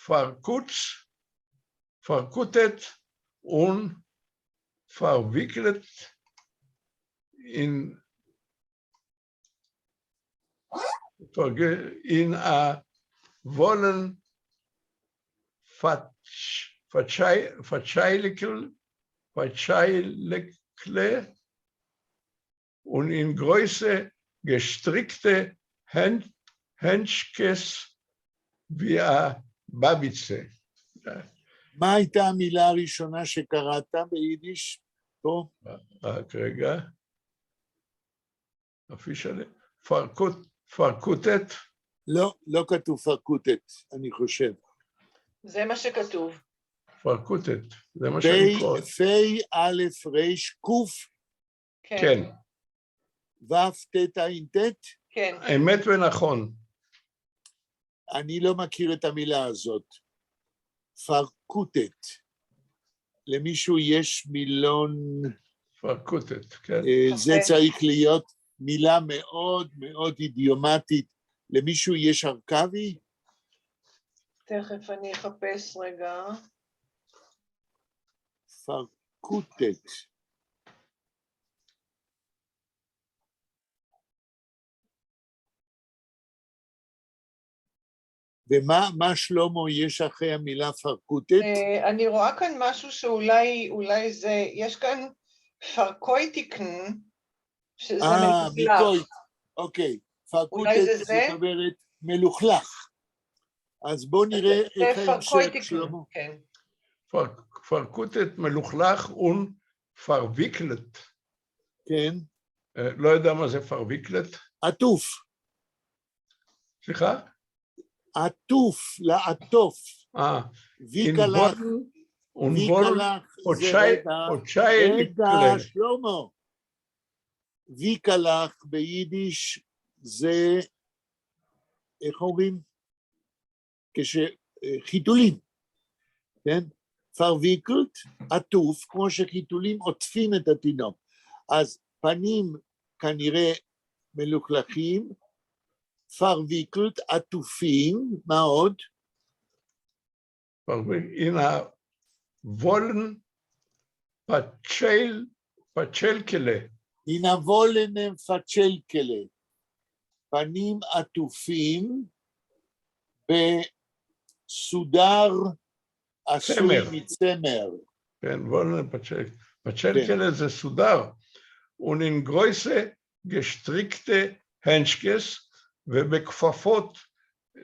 פֿאַרקוץ, פֿאַרקוטעט און פֿאַרוויקלט אין אַ וואָלן פֿאַטשיילקל, פֿאַטשיילקעלע און אין גרויסע געשטריקטע הענטשקעס ווי אַ באַביצע. מה הייתה המילה הראשונה שקראת ביידיש פה? רק רגע. אפישלה, פֿאַרקוטעט. לא, לא כתוב פֿאַרקוטעט, אני חושב. זה מה שכתוב. פֿאַרקוטעט, זה מה שאני קורא. פ' א' ר' ק'. כן. ו' ט' ע' ט'? כן. אמת ונכון. אני לא מכיר את המילה הזאת. פֿאַרקוטעט. למישהו יש מילון... פֿאַרקוטעט, כן. זה צריך להיות מילה מאוד מאוד אידיומטית. למישהו יש הרכבי? תכף אני אחפש רגע. פֿאַרקוטעט. ומה שלמה יש אחרי המילה פֿאַרקוטעט? אני רואה כאן משהו שאולי זה, יש כאן פֿאַרקויטיקן, שזה מלוכלך. אה, אוקיי, פֿאַרקוטעט זאת אומרת מלוכלך. אז בואו נראה איך ההמשך, שלמה. כן. פֿאַרקוטעט מלוכלך און פֿאַרוויקלט. כן. לא יודע מה זה פֿאַרוויקלט. עטוף. סליחה? עטוף, לעטוף. ויקלח, ויקלח, זה רגע, רגע, שלמה. וויקלעך ביידיש זה, איך אומרים? חיתולים, כן? פֿאַרוויקלט, עטוף, כמו שחיתולים עוטפים את התינוק. אז פנים כנראה מלוכלכים, פֿאַרוויקלט, עטופים, מה עוד? אין אַ וואָלן פֿאַטשיילקעלע. אין אַ וואָלענעם פֿאַטשיילקעלע. פנים עטופים בסודר עשוי מצמר. כן, וואָלן פֿאַטשיילקעלע זה סודר. און אין גרויסע געשטריקטע הענטשקעס ובכפפות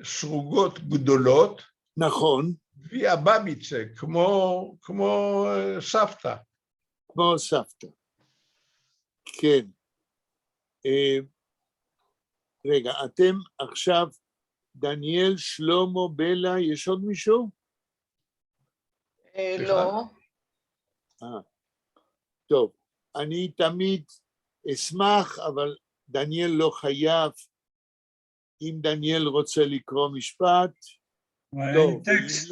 סרוגות גדולות. נכון. ווי אַ באַביצע, כמו סבתא. כמו סבתא. כן. רגע, אתם עכשיו, דניאל, שלמה, בלה, יש עוד מישהו? לא. טוב, אני תמיד אשמח, אבל דניאל לא חייב. אם דניאל רוצה לקרוא משפט, אין טקסט.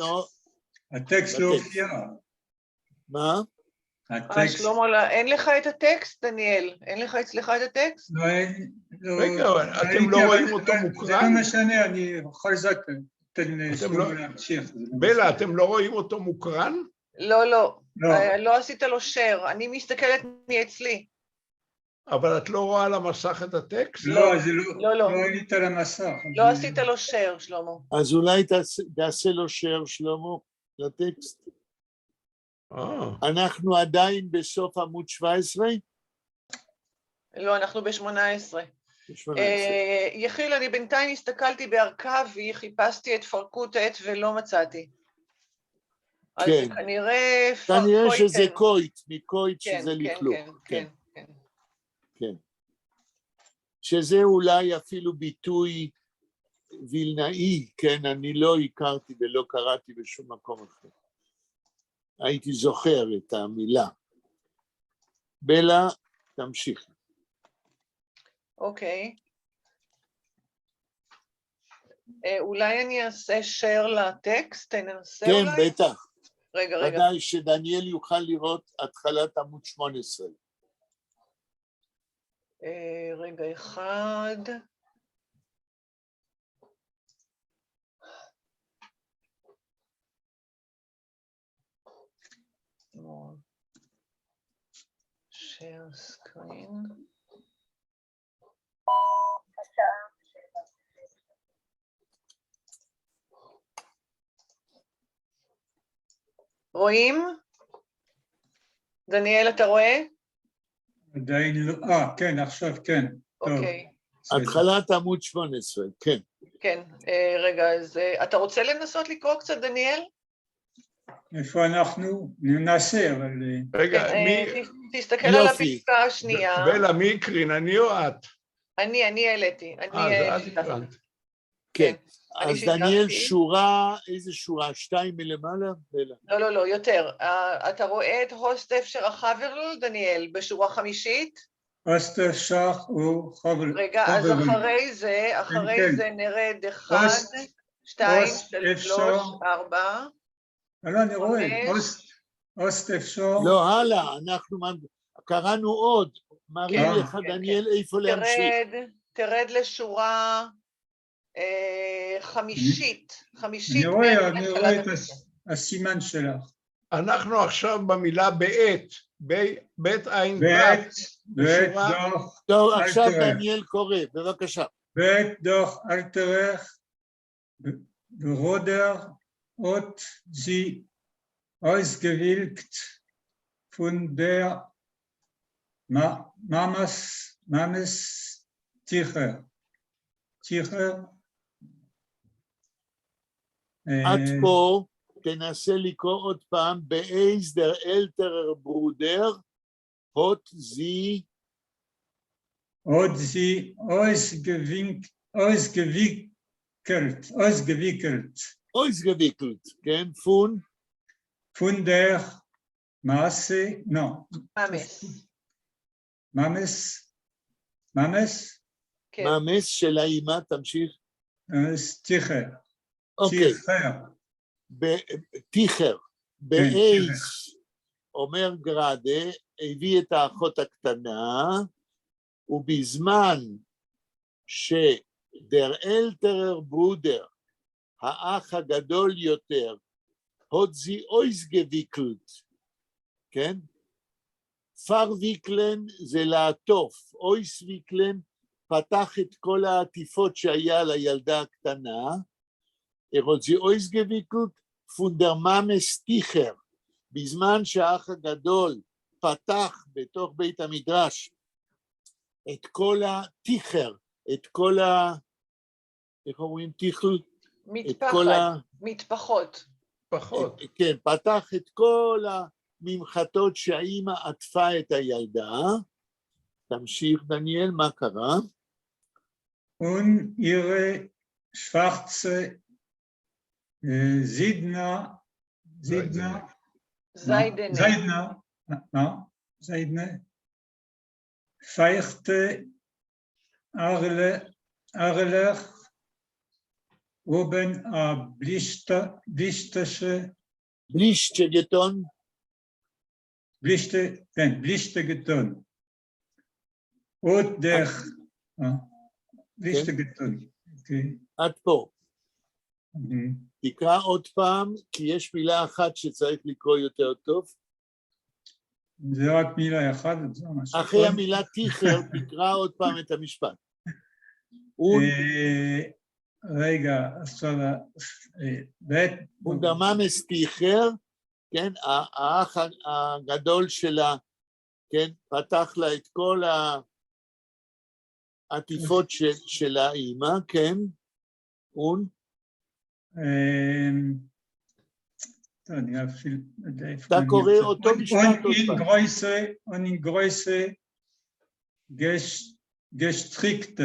הטקסט לא הופיע. מה? הטקסט... שלמה, אין לך את הטקסט, דניאל? אין לך אצלך את הטקסט? לא, אין... רגע, אתם לא רואים אותו מוקרן? זה לא משנה, אני בכל זאת אתן לשלמה להמשיך. בלה, אתם לא רואים אותו מוקרן? לא, לא. לא עשית לו share, אני מסתכלת מאצלי. אבל את לא רואה על המסך את הטקסט? לא, זה לא, לא העלית על המסך. לא עשית לו share, שלמה. אז אולי תעשה לו share, שלמה, לטקסט. אנחנו עדיין בסוף עמוד 17? לא, אנחנו ב-18. יחיל, אני בינתיים הסתכלתי בהרכבי, חיפשתי את פֿאַרקוטעט ולא מצאתי. אז כנראה כנראה שזה קויט, מקויט שזה לכלוך. כן, כן, כן. שזה אולי אפילו ביטוי וילנאי, כן, אני לא הכרתי ולא קראתי בשום מקום אחר. הייתי זוכר את המילה. בלה, תמשיכי. אוקיי. אולי אני אעשה share לטקסט, ננסה כן, אולי? כן, בטח. רגע, רגע. ודאי שדניאל יוכל לראות התחלת עמוד 18. רגע אחד. Share screen. רואים? דניאל, אתה רואה? עדיין לא, כן, עכשיו כן. אוקיי. התחלת עמוד 18, כן. כן, רגע, אז אתה רוצה לנסות לקרוא קצת, דניאל? איפה אנחנו? ננסה, אבל... רגע, מי... תסתכל על הפסקה השנייה. בלה, מי הקרין, אני או את? אני העליתי. אה, זה את הקרנת. כן, אז דניאל, שורה, איזה שורה? שתיים מלמעלה? לא, לא, לא, יותר. אתה רואה את האָסט אפֿשר אַ חבֿרל, דניאל, בשורה חמישית? האָסט אפֿשר אַ חבֿר. רגע, אז אחרי זה, אחרי זה נרד אחד, שתיים, שלוש, ארבע. לא, אני רואה, האָסט אפֿשר. לא, הלאה, אנחנו קראנו עוד, מראים לך, דניאל, איפה להמשיך. תרד לשורה חמישית, חמישית. אני רואה, אני רואה את הסימן שלך. אנחנו עכשיו במילה בעת, בית עין בעת, בעת דאָך. טוב, עכשיו דניאל קורא, בבקשה. בעת דאָך עלטערער ברודער האָט זי אויסגעוויקלט פֿון דער מאַמעס טיכער. טיכער. עד פה תנסה לקרוא עוד פעם, בעת דער עלטערער ברודער, האָט זי האָט זי אויסגעוויקלט, אויסגעוויקלט. אויסגעוויקלט, כן, פֿון? פֿון דער מאַסע, לא. מאַמעס. מאַמעס? מאַמעס? כן. מאַמעס של האימא, תמשיך. טיכער. אוקיי. טיכער. בעת, אומר גראדה, הביא את האחות הקטנה, ובזמן ש דער עלטערער ברודער, האח הגדול יותר, האָט זי אויסגעוויקלט, כן? פֿאַרוויקלען זה לעטוף, אויסוויקלען פתח את כל העטיפות שהיה לילדה הקטנה, האָט זי אויסגעוויקלט פֿון דער מאַמעס טיכער, בזמן שהאח הגדול פתח בתוך בית המדרש את כל הטיכער, את כל ה... איך אומרים טיכל? מטפחת, מטפחות. פחות. כן, פתח את כל הממחטות שהאימא עטפה את הילדה. תמשיך, דניאל, מה קרה? און אירע שוואַרצע זידנע, זידנע, זײַדענע. זײַדנע, מה? זײַדנע, פֿײַכטע הערעלעך, האָבן אַ בלישטשע, בלישטשע געטאָן. בלישטשע, כן, בלישטשע געטאָן. האָט דער, בלישטשע געטאָן. עד פה. תקרא עוד פעם, כי יש מילה אחת שצריך לקרוא יותר טוב. זה רק מילה אחת. אחרי המילה טיכער, תקרא עוד פעם את המשפט. רגע, עכשיו, און דער מאַמעס טיכער, כן, האח הגדול שלה, כן, פתח לה את כל העטיפות של האימא, כן, און? אני אפילו... אתה קורא אותו משפט עוד פעם. און אין גרויסע געשטריקטע.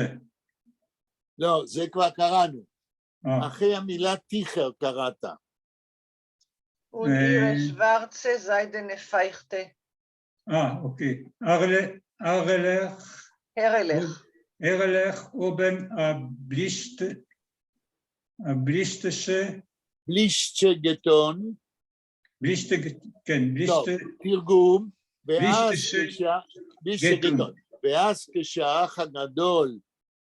לא, זה כבר קראנו. אחרי המילה טיכער קראת. און אירע שוואַרצע זײַדענע פֿײַכטע. אוקיי. הערעלעך. הערעלעך. הערעלעך האָבן אַ בלישטשע. בלישטשע געטאָן. בלישטשע, כן, בלישטשע. תרגום. בלישטשע געטאָן. ואז כשהאח הגדול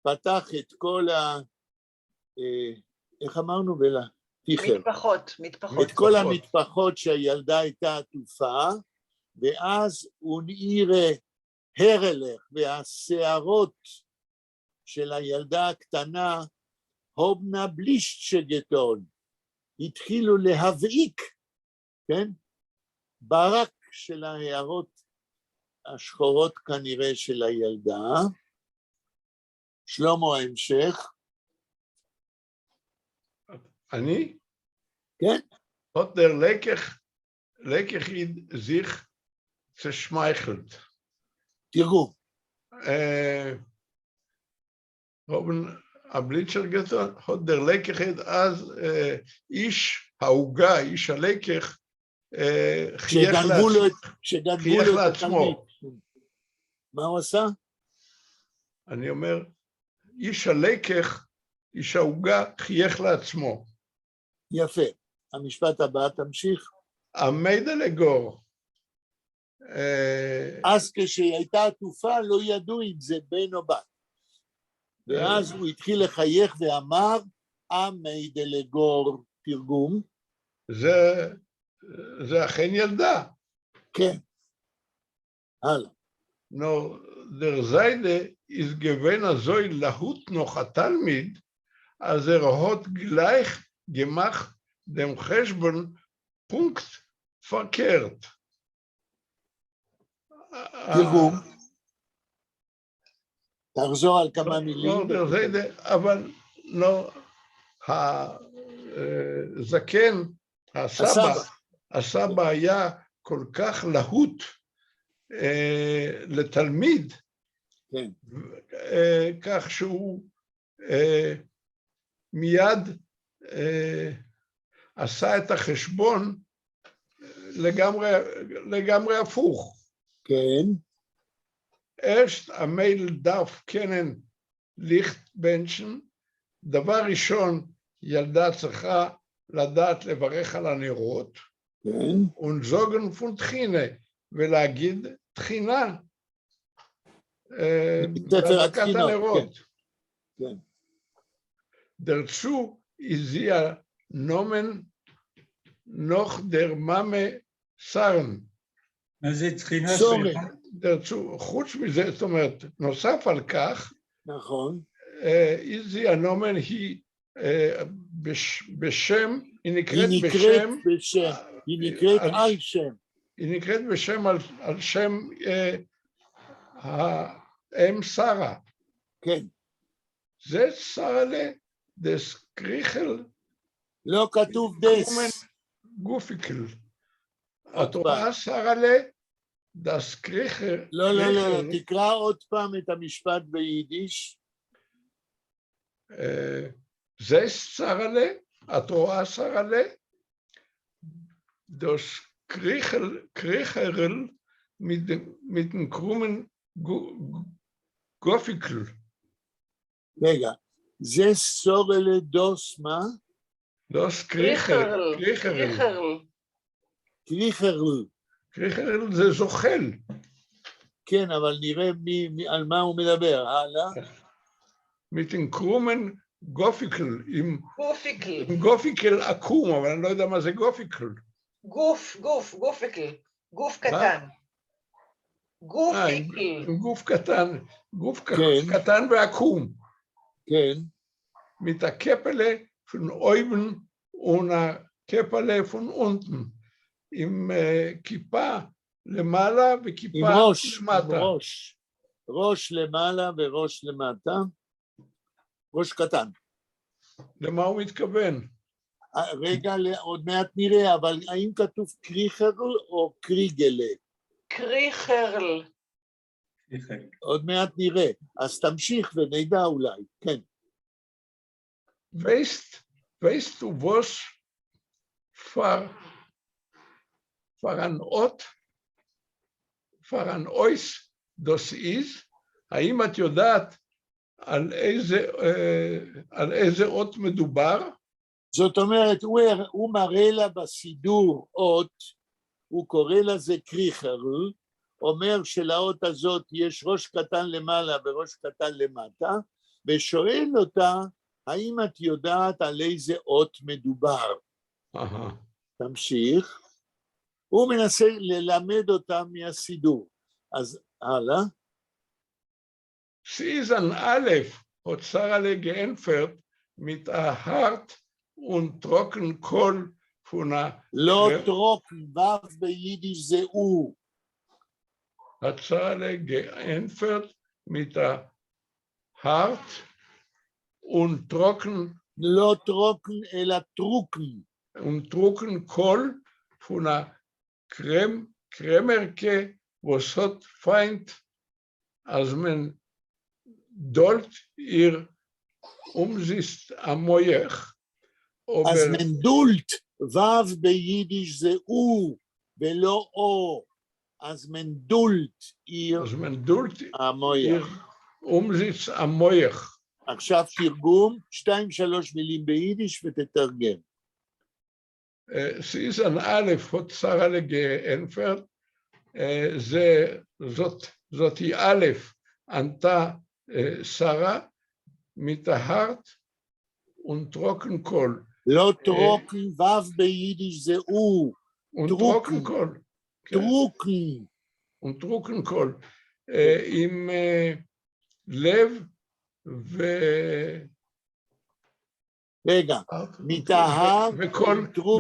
פתח את כל ה... איך אמרנו? בלה? טיכער. מטפחות, מטפחות. את כל המטפחות שהילדה הייתה עטופה, ואז און אירע הערעלעך, והשערות של הילדה הקטנה, האָבן אַ בלישטשע געטאָן, התחילו להבעיק, כן? ברק של השערות השחורות כנראה של הילדה. שלמה ההמשך. אני? כן. האָט דער לעקעך, לעקעך־ייִד זיך צעשמייכלט. תרגום. האָבן אַ בלישטשע געטאָן, האָט דער לעקעך־ייִד אַז איש העוגה, איש הלקח, חייך לעצמו. מה הוא עשה? אני אומר, איש הלקח, איש העוגה, חייך לעצמו. יפה. המשפט הבא, תמשיך. אַ מיידעלע גאָר. אז כשהיא הייתה עטופה לא ידעו אם זה בן או בת. ואז הוא התחיל לחייך ואמר, אַ מיידעלע גאָר, תרגום. זה אכן ילדה. כן. הלאה. נאָר דער זיידע איז געווען אַזוי להוט נאָך אַ תלמיד, אַז ער האָט גלײַך געמאַכט דעם חשבון פּונקט פֿאַרקערט. תרגום. תחזור על כמה מילים. לא, דער זיידע, אבל לא, הזקן, הסבא, הסבא היה כל כך להוט לתלמיד, כן. כך שהוא מיד עשה את החשבון לגמרי, לגמרי הפוך. כן. ערשט אַ מיידל דאַרף קענען ליכט בענטשן, דבר ראשון, ילדה צריכה לדעת לברך על הנרות, כן. און זאָגן פֿון תחינה, ולהגיד תחינה. ספר להדלקת התחינות, הנרות. כן. דערצו איז זי אַ נאָמען נאָך דער מאַמע שׂרהן. מה זה תחינה? שׂרה. סליחה? דערצו, חוץ מזה, זאת אומרת, נוסף על כך, נכון. איז זי אַ נאָמען היא בשם, היא נקראת היא נקראת בשם, בשם, היא נקראת על שם. היא נקראת בשם על שם האם שרה. כן. זעסט שׂרהלע דאָס קריכל לא כתוב דעס. גופֿיקל. את רואה שׂרהלע דאָס קריכל... לא, לא, לא, תקרא עוד פעם את המשפט ביידיש. זעסט שׂרהלע, את רואה שׂרהלע, דאָס קריכערל מיטן קרומען גופֿיקל. רגע, זעסט שׂרהלע דאָס מה? דאָס קריכער, קריכערל. קריכערל. קריכערל זה זוחל. כן, אבל נראה מי, על מה הוא מדבר, הלאה. מיטן קרומען גופֿיקל, עם גופיקל. גופיקל עקום, אבל אני לא יודע מה זה גופיקל. גוף, גוף, גופיקל. גוף קטן. גופיקל. עם גוף קטן, גוף כן. קטן ועקום. כן. מיט אַ קעפּעלע פֿון אויבן און אַ קעפּעלע פֿון אונטן. עם כיפה למעלה וכיפה עם ראש, עם למטה. ראש. ראש למעלה וראש למטה. ראש קטן. למה הוא מתכוון? רגע, עוד מעט נראה, אבל האם כתוב קריכרל או קריגלה? קריכרל. עוד מעט נראה. אז תמשיך ונדע אולי, כן. ווייסט, ווייסטו וואָס פֿאַר, פֿאַר אַן אות, פֿאַר אַן אות דאָס איז, האם את יודעת על איזה אות מדובר? זאת אומרת, הוא מראה לה בסידור אות, הוא קורא לזה קריכרל, אומר שלאות הזאת יש ראש קטן למעלה וראש קטן למטה, ושואל אותה, האם את יודעת על איזה אות מדובר? תמשיך. הוא מנסה ללמד אותה מהסידור. אז הלאה. ס'איז אַן אלף, האָט שׂרהלע געענטפֿערט מיט אַ האַרט און טרוקן קול פֿון אַ... לא טרוקן, ו' ביידיש זה הוא. האָט שׂרהלע געענטפֿערט מיט אַ האַרט און טרוקן... לא טרוקן, אלא טרוקן. און טרוקן קול פֿון אַ קרעמ, קרעמערקע, וואָס האָט פֿײַנט, אַז מען דולט איר אומזיסט אַ מוח. אַז מען דולט, ו' ביידיש זה הוא, ולא או. אַז מען דולט איר אַז מען דולט המוח. איר אומזיסט אַ מוח. עכשיו תרגום, שתיים שלוש מילים ביידיש ותתרגם. ס'איז אַן א', האָט שׂרהלע געענטפֿערט, זה, זאת, זאת היא א', ענתה שרה, מיט אַ האַרט און טרוקן קול. לא טרוקן, ו' ביידיש זה הוא. און טרוקן קול. טרוקן. און טרוקן קול. עם לב ו... רגע, מיט אַ האַרט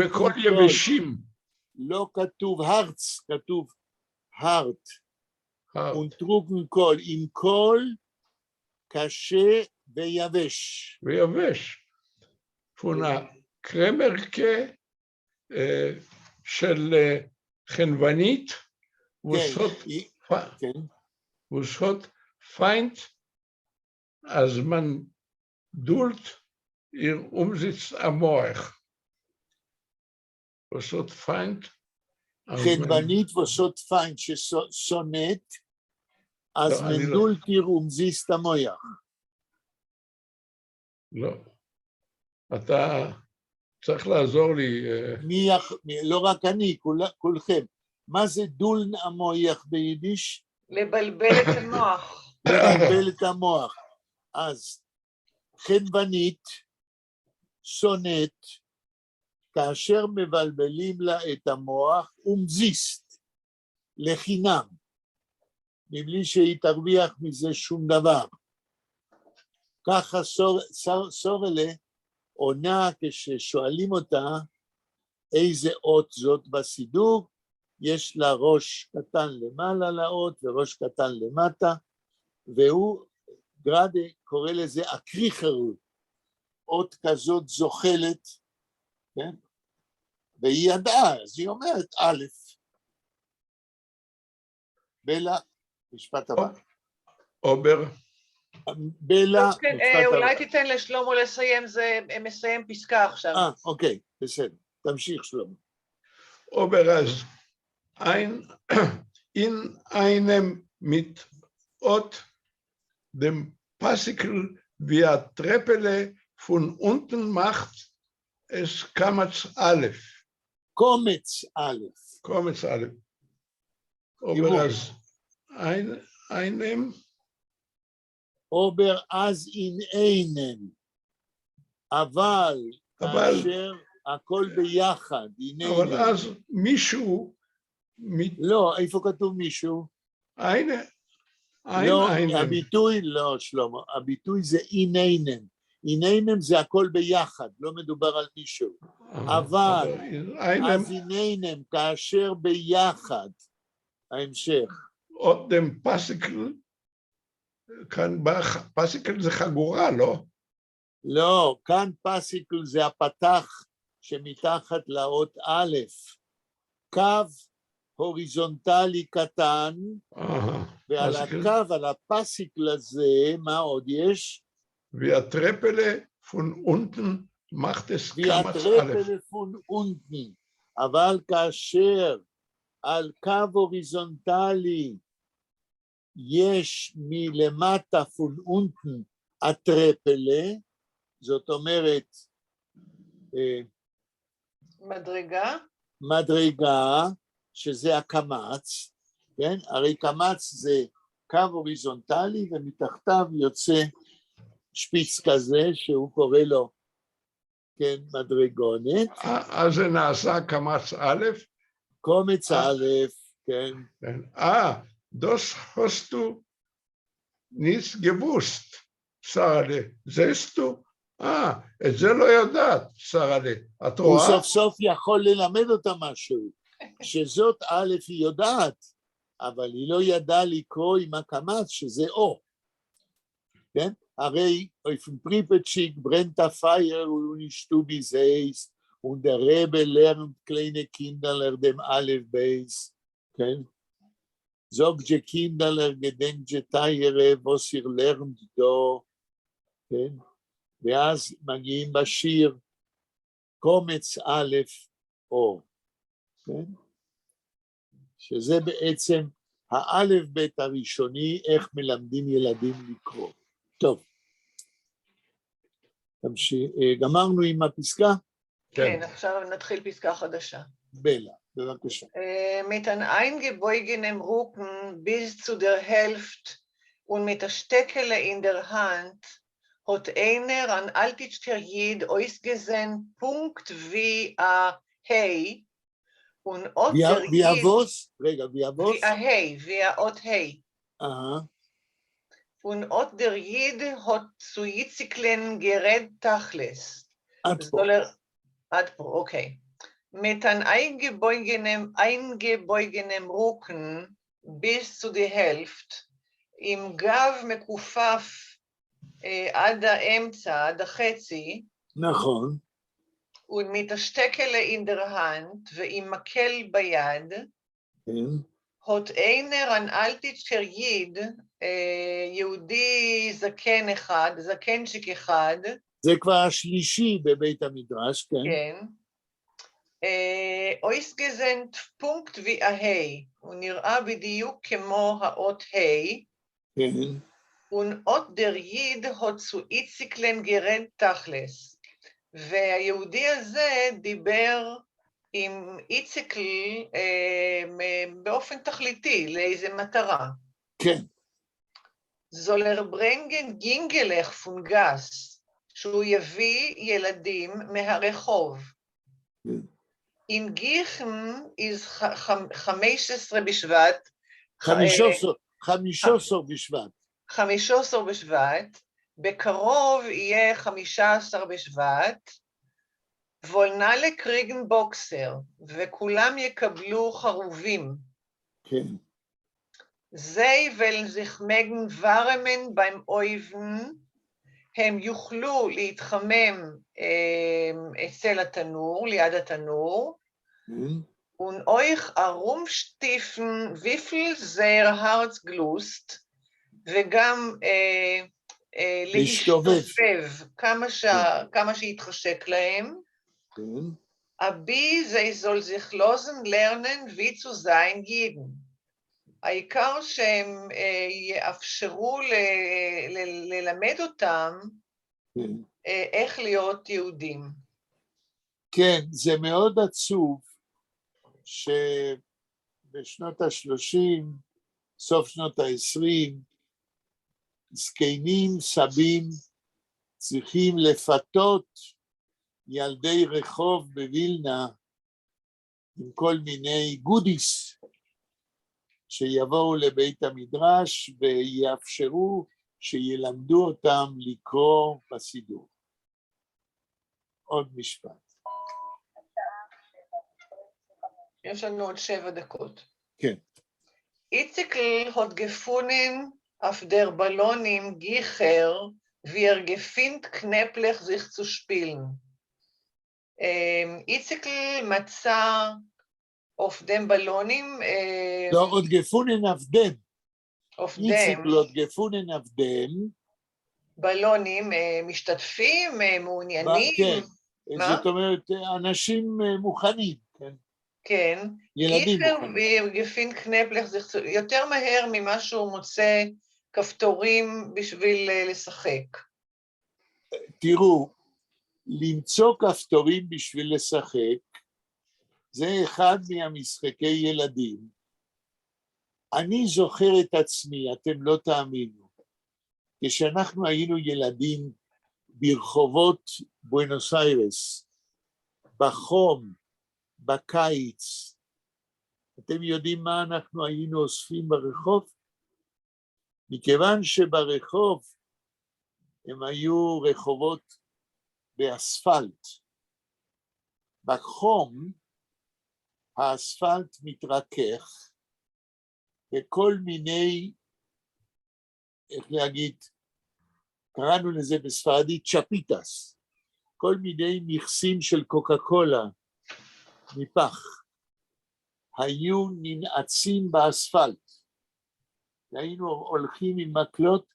וקול יבשים. לא כתוב האַרץ, כתוב האַרט. און טרוקן קול, עם קול קשה ויבש. ויבש. פֿון אַ קרעמערקע של חנוונית, וואָס האָט פֿײַנט, אַז מען דולט איר אומזיסט אַ מוח. וואָס האָט פֿײַנט? חנוונית וואָס האָט פֿײַנט ששונאת, אַז מען דולט איר אומזיסט אַ מוח. לא. אתה צריך לעזור לי. מי, לא רק אני, כולכם. מה זה דולן המוח ביידיש? לבלבל את המוח. לבלבל את המוח. אז חנוונית, שונאת, כאשר מבלבלים לה את המוח, אומזיסט, לחינם, מבלי שהיא תרוויח מזה שום דבר. ככה שׂרהלע עונה כששואלים אותה איזה אות זאת בסידור, יש לה ראש קטן למעלה לאות וראש קטן למטה, והוא, גראדה קורא לזה אַ קריכערל, אות כזאת זוחלת, כן? והיא ידעה, אז היא אומרת א', בלה, משפט הבא. אָבער. בלה, כן, אולי תיתן לשלמה לסיים, זה מסיים פסקה עכשיו. אוקיי, בסדר, תמשיך שלמה. אָבער אַז אין איינעם מיט אָט דעם פּאַסיקל ווי אַ טרעפּעלע פֿון אונטן מאַכט עס קמץ א'. קומץ א'. קומץ א'. אָבער אַז איינעם אָבער אַז אין איינעם, אבל כאשר הכל ביחד, אבל אז מישהו לא, איפה כתוב מישהו? לא, הביטוי, לא שלמה, הביטוי זה אין איינעם, אין איינעם זה הכל ביחד, לא מדובר על מישהו, אבל אז אין איינעם, כאשר ביחד, ההמשך. אָט דעם פּאַסיקל, כאן בא, פּאַסיקל זה חגורה, לא? לא, כאן פּאַסיקל זה הפתח שמתחת לאות א', קו הוריזונטלי קטן, ועל הקו, על הפסיקל הזה, מה עוד יש? ווי אַ טרעפּעלע פֿון אונטן מאַכט עס קמץ א'. ווי אַ טרעפּעלע פֿון אונטן, אבל כאשר על קו הוריזונטלי יש מלמטה פֿון אונטן אַ טרעפּעלע, זאת אומרת, מדרגה? מדרגה, שזה הקמץ, כן? הרי קמץ זה קו הוריזונטלי ומתחתיו יוצא שפיץ כזה שהוא קורא לו, כן, מדרגונת. אז זה נעשה קמץ א'? קומץ א', כן. דאָס האָסטו נישט געוווּסט, שׂרהלע, זעסטו? את זה לא ידעת, שׂרהלע, את רואה? הוא סוף סוף יכול ללמד אותה משהו, שזאת א' היא יודעת, אבל היא לא ידעה לקרוא עם הקמץ שזה או, כן? הרי אויפֿן פּריפּעטשיק ברענט אַ פֿײַער און אין שטוב איז הייס, און דער רבי לערנט קליינע קינדערלעך דעם אלף־בית, כן? זאָגט זשע קינדערלעך, געדענקט זשע טײַערע, וואָס איר לערנט דאָ, כן? ואז מגיעים בשיר קומץ א' או, כן? שזה בעצם האלף בית הראשוני, איך מלמדים ילדים לקרוא. טוב. גמרנו עם הפסקה? כן, עכשיו נתחיל פסקה חדשה. בלה, בבקשה. מיט אַן אײַנגעבויגענעם רוקן ביז צו דער העלפֿט און מיט אַ שטעקעלע אין דער האַנט האָט איינער אַן אַלטיטשקער ייִד אויסגעזען פּונקט ווי אַ ה' און אָט דער ווי אַ וואָס? רגע, ווי אַ וואָס? ווי אַ ה', ווי אַ אות ה'. אהה. און אָט דער ייִד האָט צו איציקלען גערעדט תּכלית. עד פה. עד פה, אוקיי. מיט אַן אײַנגעבויגענעם, אײַנגעבויגענעם רוקן ביז צו די העלפֿט, עם גב מכופף עד האמצע, עד החצי. נכון. און מיט אַ שטעקעלע אין דער האַנט ועם מקל ביד, כן. האָט איינער אַן אַלטיטשקער ייִד, יהודי זקן אחד, זקנצ'יק אחד. זה כבר השלישי בבית המדרש, כן. כן. אויסגעזען פּונקט ווי אַ ה', הוא נראה בדיוק כמו האות ה'. כן. און אָט דער ייִד האָט צו איציקלען גערעדט תּכלית. והיהודי הזה דיבר עם איציקל באופן תכליתי, לאיזה מטרה. כן. זאָל ער ברענגען ייִנגעלעך פֿון גאַס, שהוא יביא ילדים מהרחוב. אין גיכן איז 15 בשבט. חמישה בשבט. 15 בשבט, בקרוב יהיה 15 בשבט, וועלן אַלע קריגן באָקסער, וכולם יקבלו חרובים. כן. זיי וועלן זיך מעגן וואַרעמען בײַם אויוון, הם יוכלו להתחמם אצל התנור, ליד התנור, און אויך אַרומשטיפֿן וויפֿל זייער האַרץ גלוסט, וגם להסתובב כמה שיתחשק להם. אַבי זיי זאָל זיך לאָזן לערנען ווי צו זײַן ייִדן. העיקר שהם יאפשרו ללמד אותם איך להיות יהודים. כן, זה מאוד עצוב שבשנות ה-30, סוף שנות ה-20, זקנים, סבים, צריכים לפתות ילדי רחוב בווילנה עם כל מיני goodies שיבואו לבית המדרש ויאפשרו שילמדו אותם לקרוא בסידור. עוד משפט. יש לנו עוד 7 דקות. כן. איציקל האָט געפֿונען אויף דער באַלאָנים גיכער, ווי ער געפֿינט קנעפּלעך זיך צו שפּילן. איציקל מצא אויף דעם באַלאָנים... לא, האָט געפֿונען אויף דעם. אויף דעם. איציקל האָט געפֿונען אויף דעם. בלונים משתתפים, מעוניינים. כן, זאת אומרת, אנשים מוכנים, כן. כן. ילדים מוכנים. געפֿינט קנעפּלעך זיך, יותר מהר ממה שהוא מוצא כפתורים בשביל לשחק. תראו, למצוא כפתורים בשביל לשחק, זה אחד מהמשחקי ילדים. אני זוכר את עצמי, אתם לא תאמינו, כשאנחנו היינו ילדים ברחובות בואנוס איירס, בחום, בקיץ, אתם יודעים מה אנחנו היינו אוספים ברחוב? מכיוון שברחוב הם היו רחובות באספלט. בחום האספלט מתרכך וכל מיני, איך להגיד, קראנו לזה בספרדית chapitas, כל מיני מכסים של קוקה קולה מפח, היו ננעצים באספלט. והיינו הולכים עם מקלות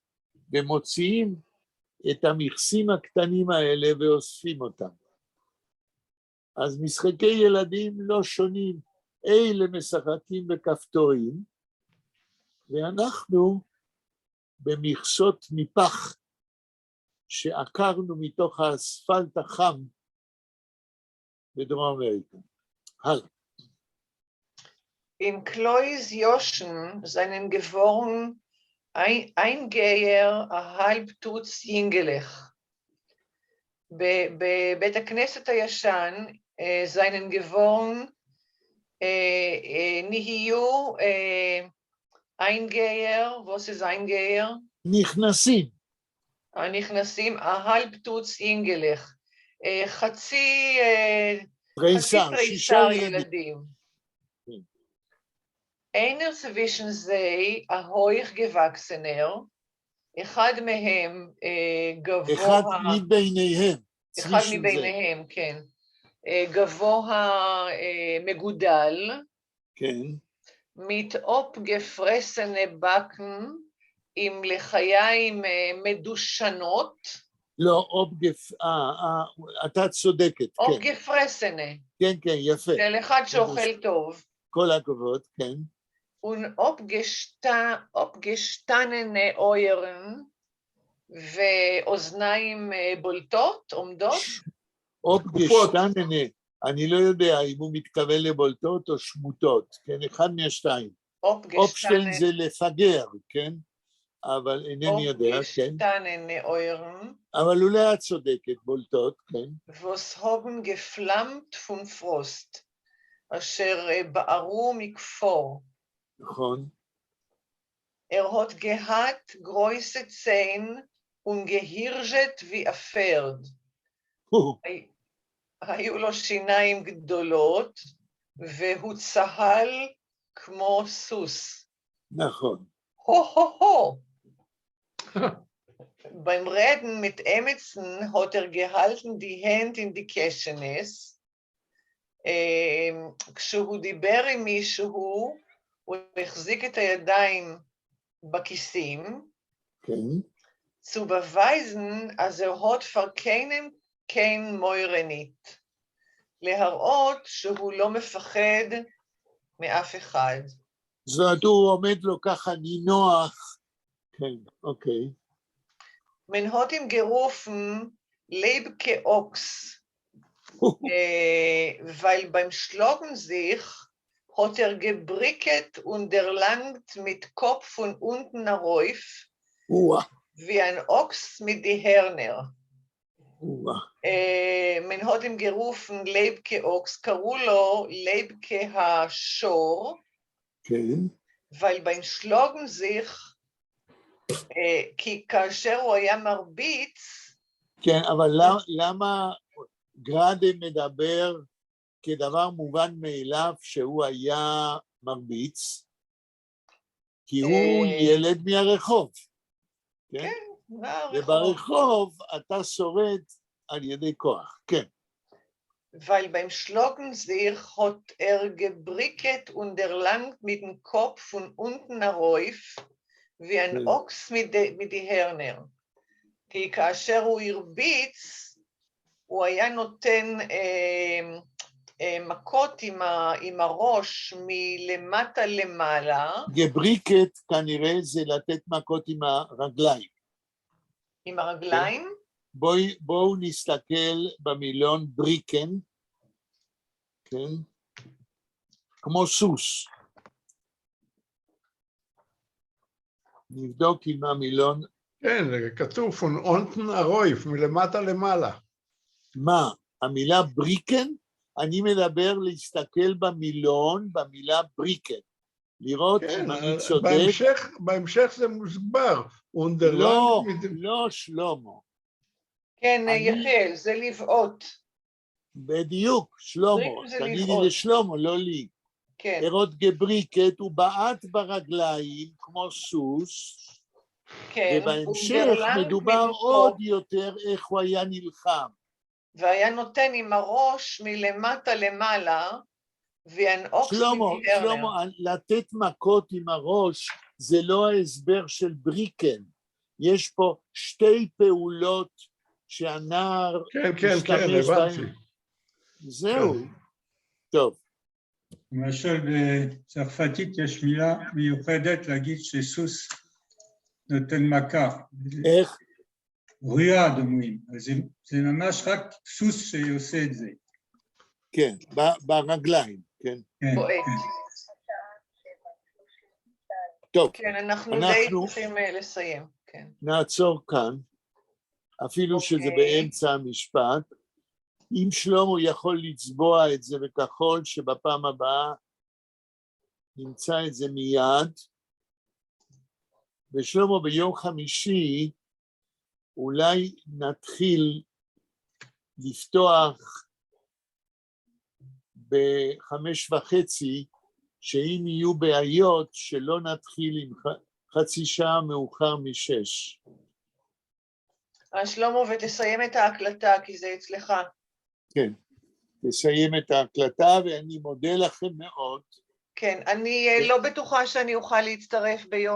ומוציאים את המכסים הקטנים האלה ואוספים אותם. אז משחקי ילדים לא שונים. אלה משחקים בכפתורים, ואנחנו במכסות מפח שעקרנו מתוך האספלט החם בדרום אמריקה. הלאה. אין קלויז ישן זײַנען געוואָרן אײַנגייער אַ האַלב טוץ ייִנגעלעך. בבית הכנסת הישן זײַנען געוואָרן, נהיו אײַנגייער, וואָס איז אײַנגייער? נכנסים. הנכנסים, אַ האַלב טוץ ייִנגעלעך, חצי תריסר, שישה ילדים. איינער צווישן זיי, אַ הויך-געוואַקסענער, אחד מהם גבוה... אחד מביניהם. אחד מביניהם, כן. גבוה מגודל. כן. מיט אָפּגעפֿרעסענע באַקן עם לחיים מדושנות. לא, אתה צודקת, כן. אָפּגעפֿרעסענע. כן, כן, יפה. של אחד שאוכל טוב. כל הכבוד, כן. און אָפּגעשטאַנענע אויערן ואוזניים בולטות, עומדות. אָפּגעשטאַנענע, אני לא יודע אם הוא מתכוון לבולטות או שמוטות, כן, אחד מהשתיים. אָפּשטיין זה לפגר, כן? אבל אינני יודע, כן. אָפּגעשטאַנענע אויערן. אבל אולי את צודקת, בולטות, כן. וואָס האָבן געפֿלאַמט פֿון פֿראָסט, אשר בערו מכפור. נכון. ער האָט געהאַט גרויסע ציין און געהירזשעט ווי אַ פֿערד. היו לו שיניים גדולות, והוא צהל כמו סוס. נכון. הו-הו-הו! בײַם רעדן מיט עמעצן האָט ער געהאַלטן די הענט אין די קעשענעס. כשהוא דיבר עם מישהו, הוא החזיק את הידיים בכיסים. כן. צו באַווײַזן, אַז ער האָט פֿאַר קיינעם קיין מורא ניט. להראות שהוא לא מפחד מאף אחד. זאת אומרת, הוא עומד לו ככה נינוח. כן, אוקיי. מען האָט אים גערופֿן לייבקע אָקס, ווײַל בײַם שלאָגן זיך האָט ער געבריקעט און דערלאַנגט מיט קאָפּ פֿון אונטן אַרויף, ווי אַן אָקס מיט די הערנער. מען האָט אים גערופֿן לייבקע אָקס, קראו לו לייבקע השור. כן. ווײַל בײַם שלאָגן זיך, כי כאשר הוא היה מרביץ... כן, אבל למה גראדה מדבר כדבר מובן מאליו שהוא היה מרביץ? כי הוא ילד מהרחוב. כן, מהרחוב. וברחוב אתה שורד על ידי כוח, כן. ווײַל בײַם שלאָגן זיך האָט ער געבריקעט און דערלאַנגט מיטן קאָפּ פֿון אונטן אַרויף, ווי אַן אָקס מיט די הערנער. כי כאשר הוא הרביץ, הוא היה נותן מכות עם הראש מלמטה למעלה. געבריקעט כנראה זה לתת מכות עם הרגליים. עם הרגליים? בואו נסתכל במילון בריקן, כן? כמו סוס. נבדוק עם המילון... כן, כתוב פון אונטן אַרויף, מלמטה למעלה. מה, המילה בריקן? אני מדבר להסתכל במילון, במילה בריקן. לראות אם אני צודק. בהמשך זה מוסבר. לא, לא, שלמה. כן, יחיאל, זה לבעוט. בדיוק, שלמה. תגידי לשלמה, לא לי. כן. ער האָט געבריקעט, הוא בעט ברגליים כמו סוס, כן, ובהמשך מדובר עוד יותר איך הוא היה נלחם. והיה נותן עם הראש מלמטה למעלה, ווי אַן אָקס שלמה, שלמה, לתת מכות עם הראש זה לא ההסבר של בריקן. יש פה שתי פעולות שהנער כן, כן, כן, הבנתי. זהו. טוב. למשל בצרפתית יש מילה מיוחדת להגיד שסוס נותן מכה. איך? ruade אומרים, אז זה ממש רק סוס שעושה את זה. כן, ברגליים, כן. כן, בועט. כן. טוב, כן, אנחנו די צריכים לסיים, כן. נעצור כאן, אפילו שזה באמצע המשפט. אם שלמה יכול לצבוע את זה בכחול, שבפעם הבאה נמצא את זה מיד. ושלמה, ביום חמישי אולי נתחיל לפתוח ב-5:30, שאם יהיו בעיות, שלא נתחיל עם חצי שעה מאוחר מ-6:00. אז שלמה, ותסיים את ההקלטה, כי זה אצלך. כן, תסיים את ההקלטה, ואני מודה לכם מאוד. כן, אני לא בטוחה שאני אוכל להצטרף ביום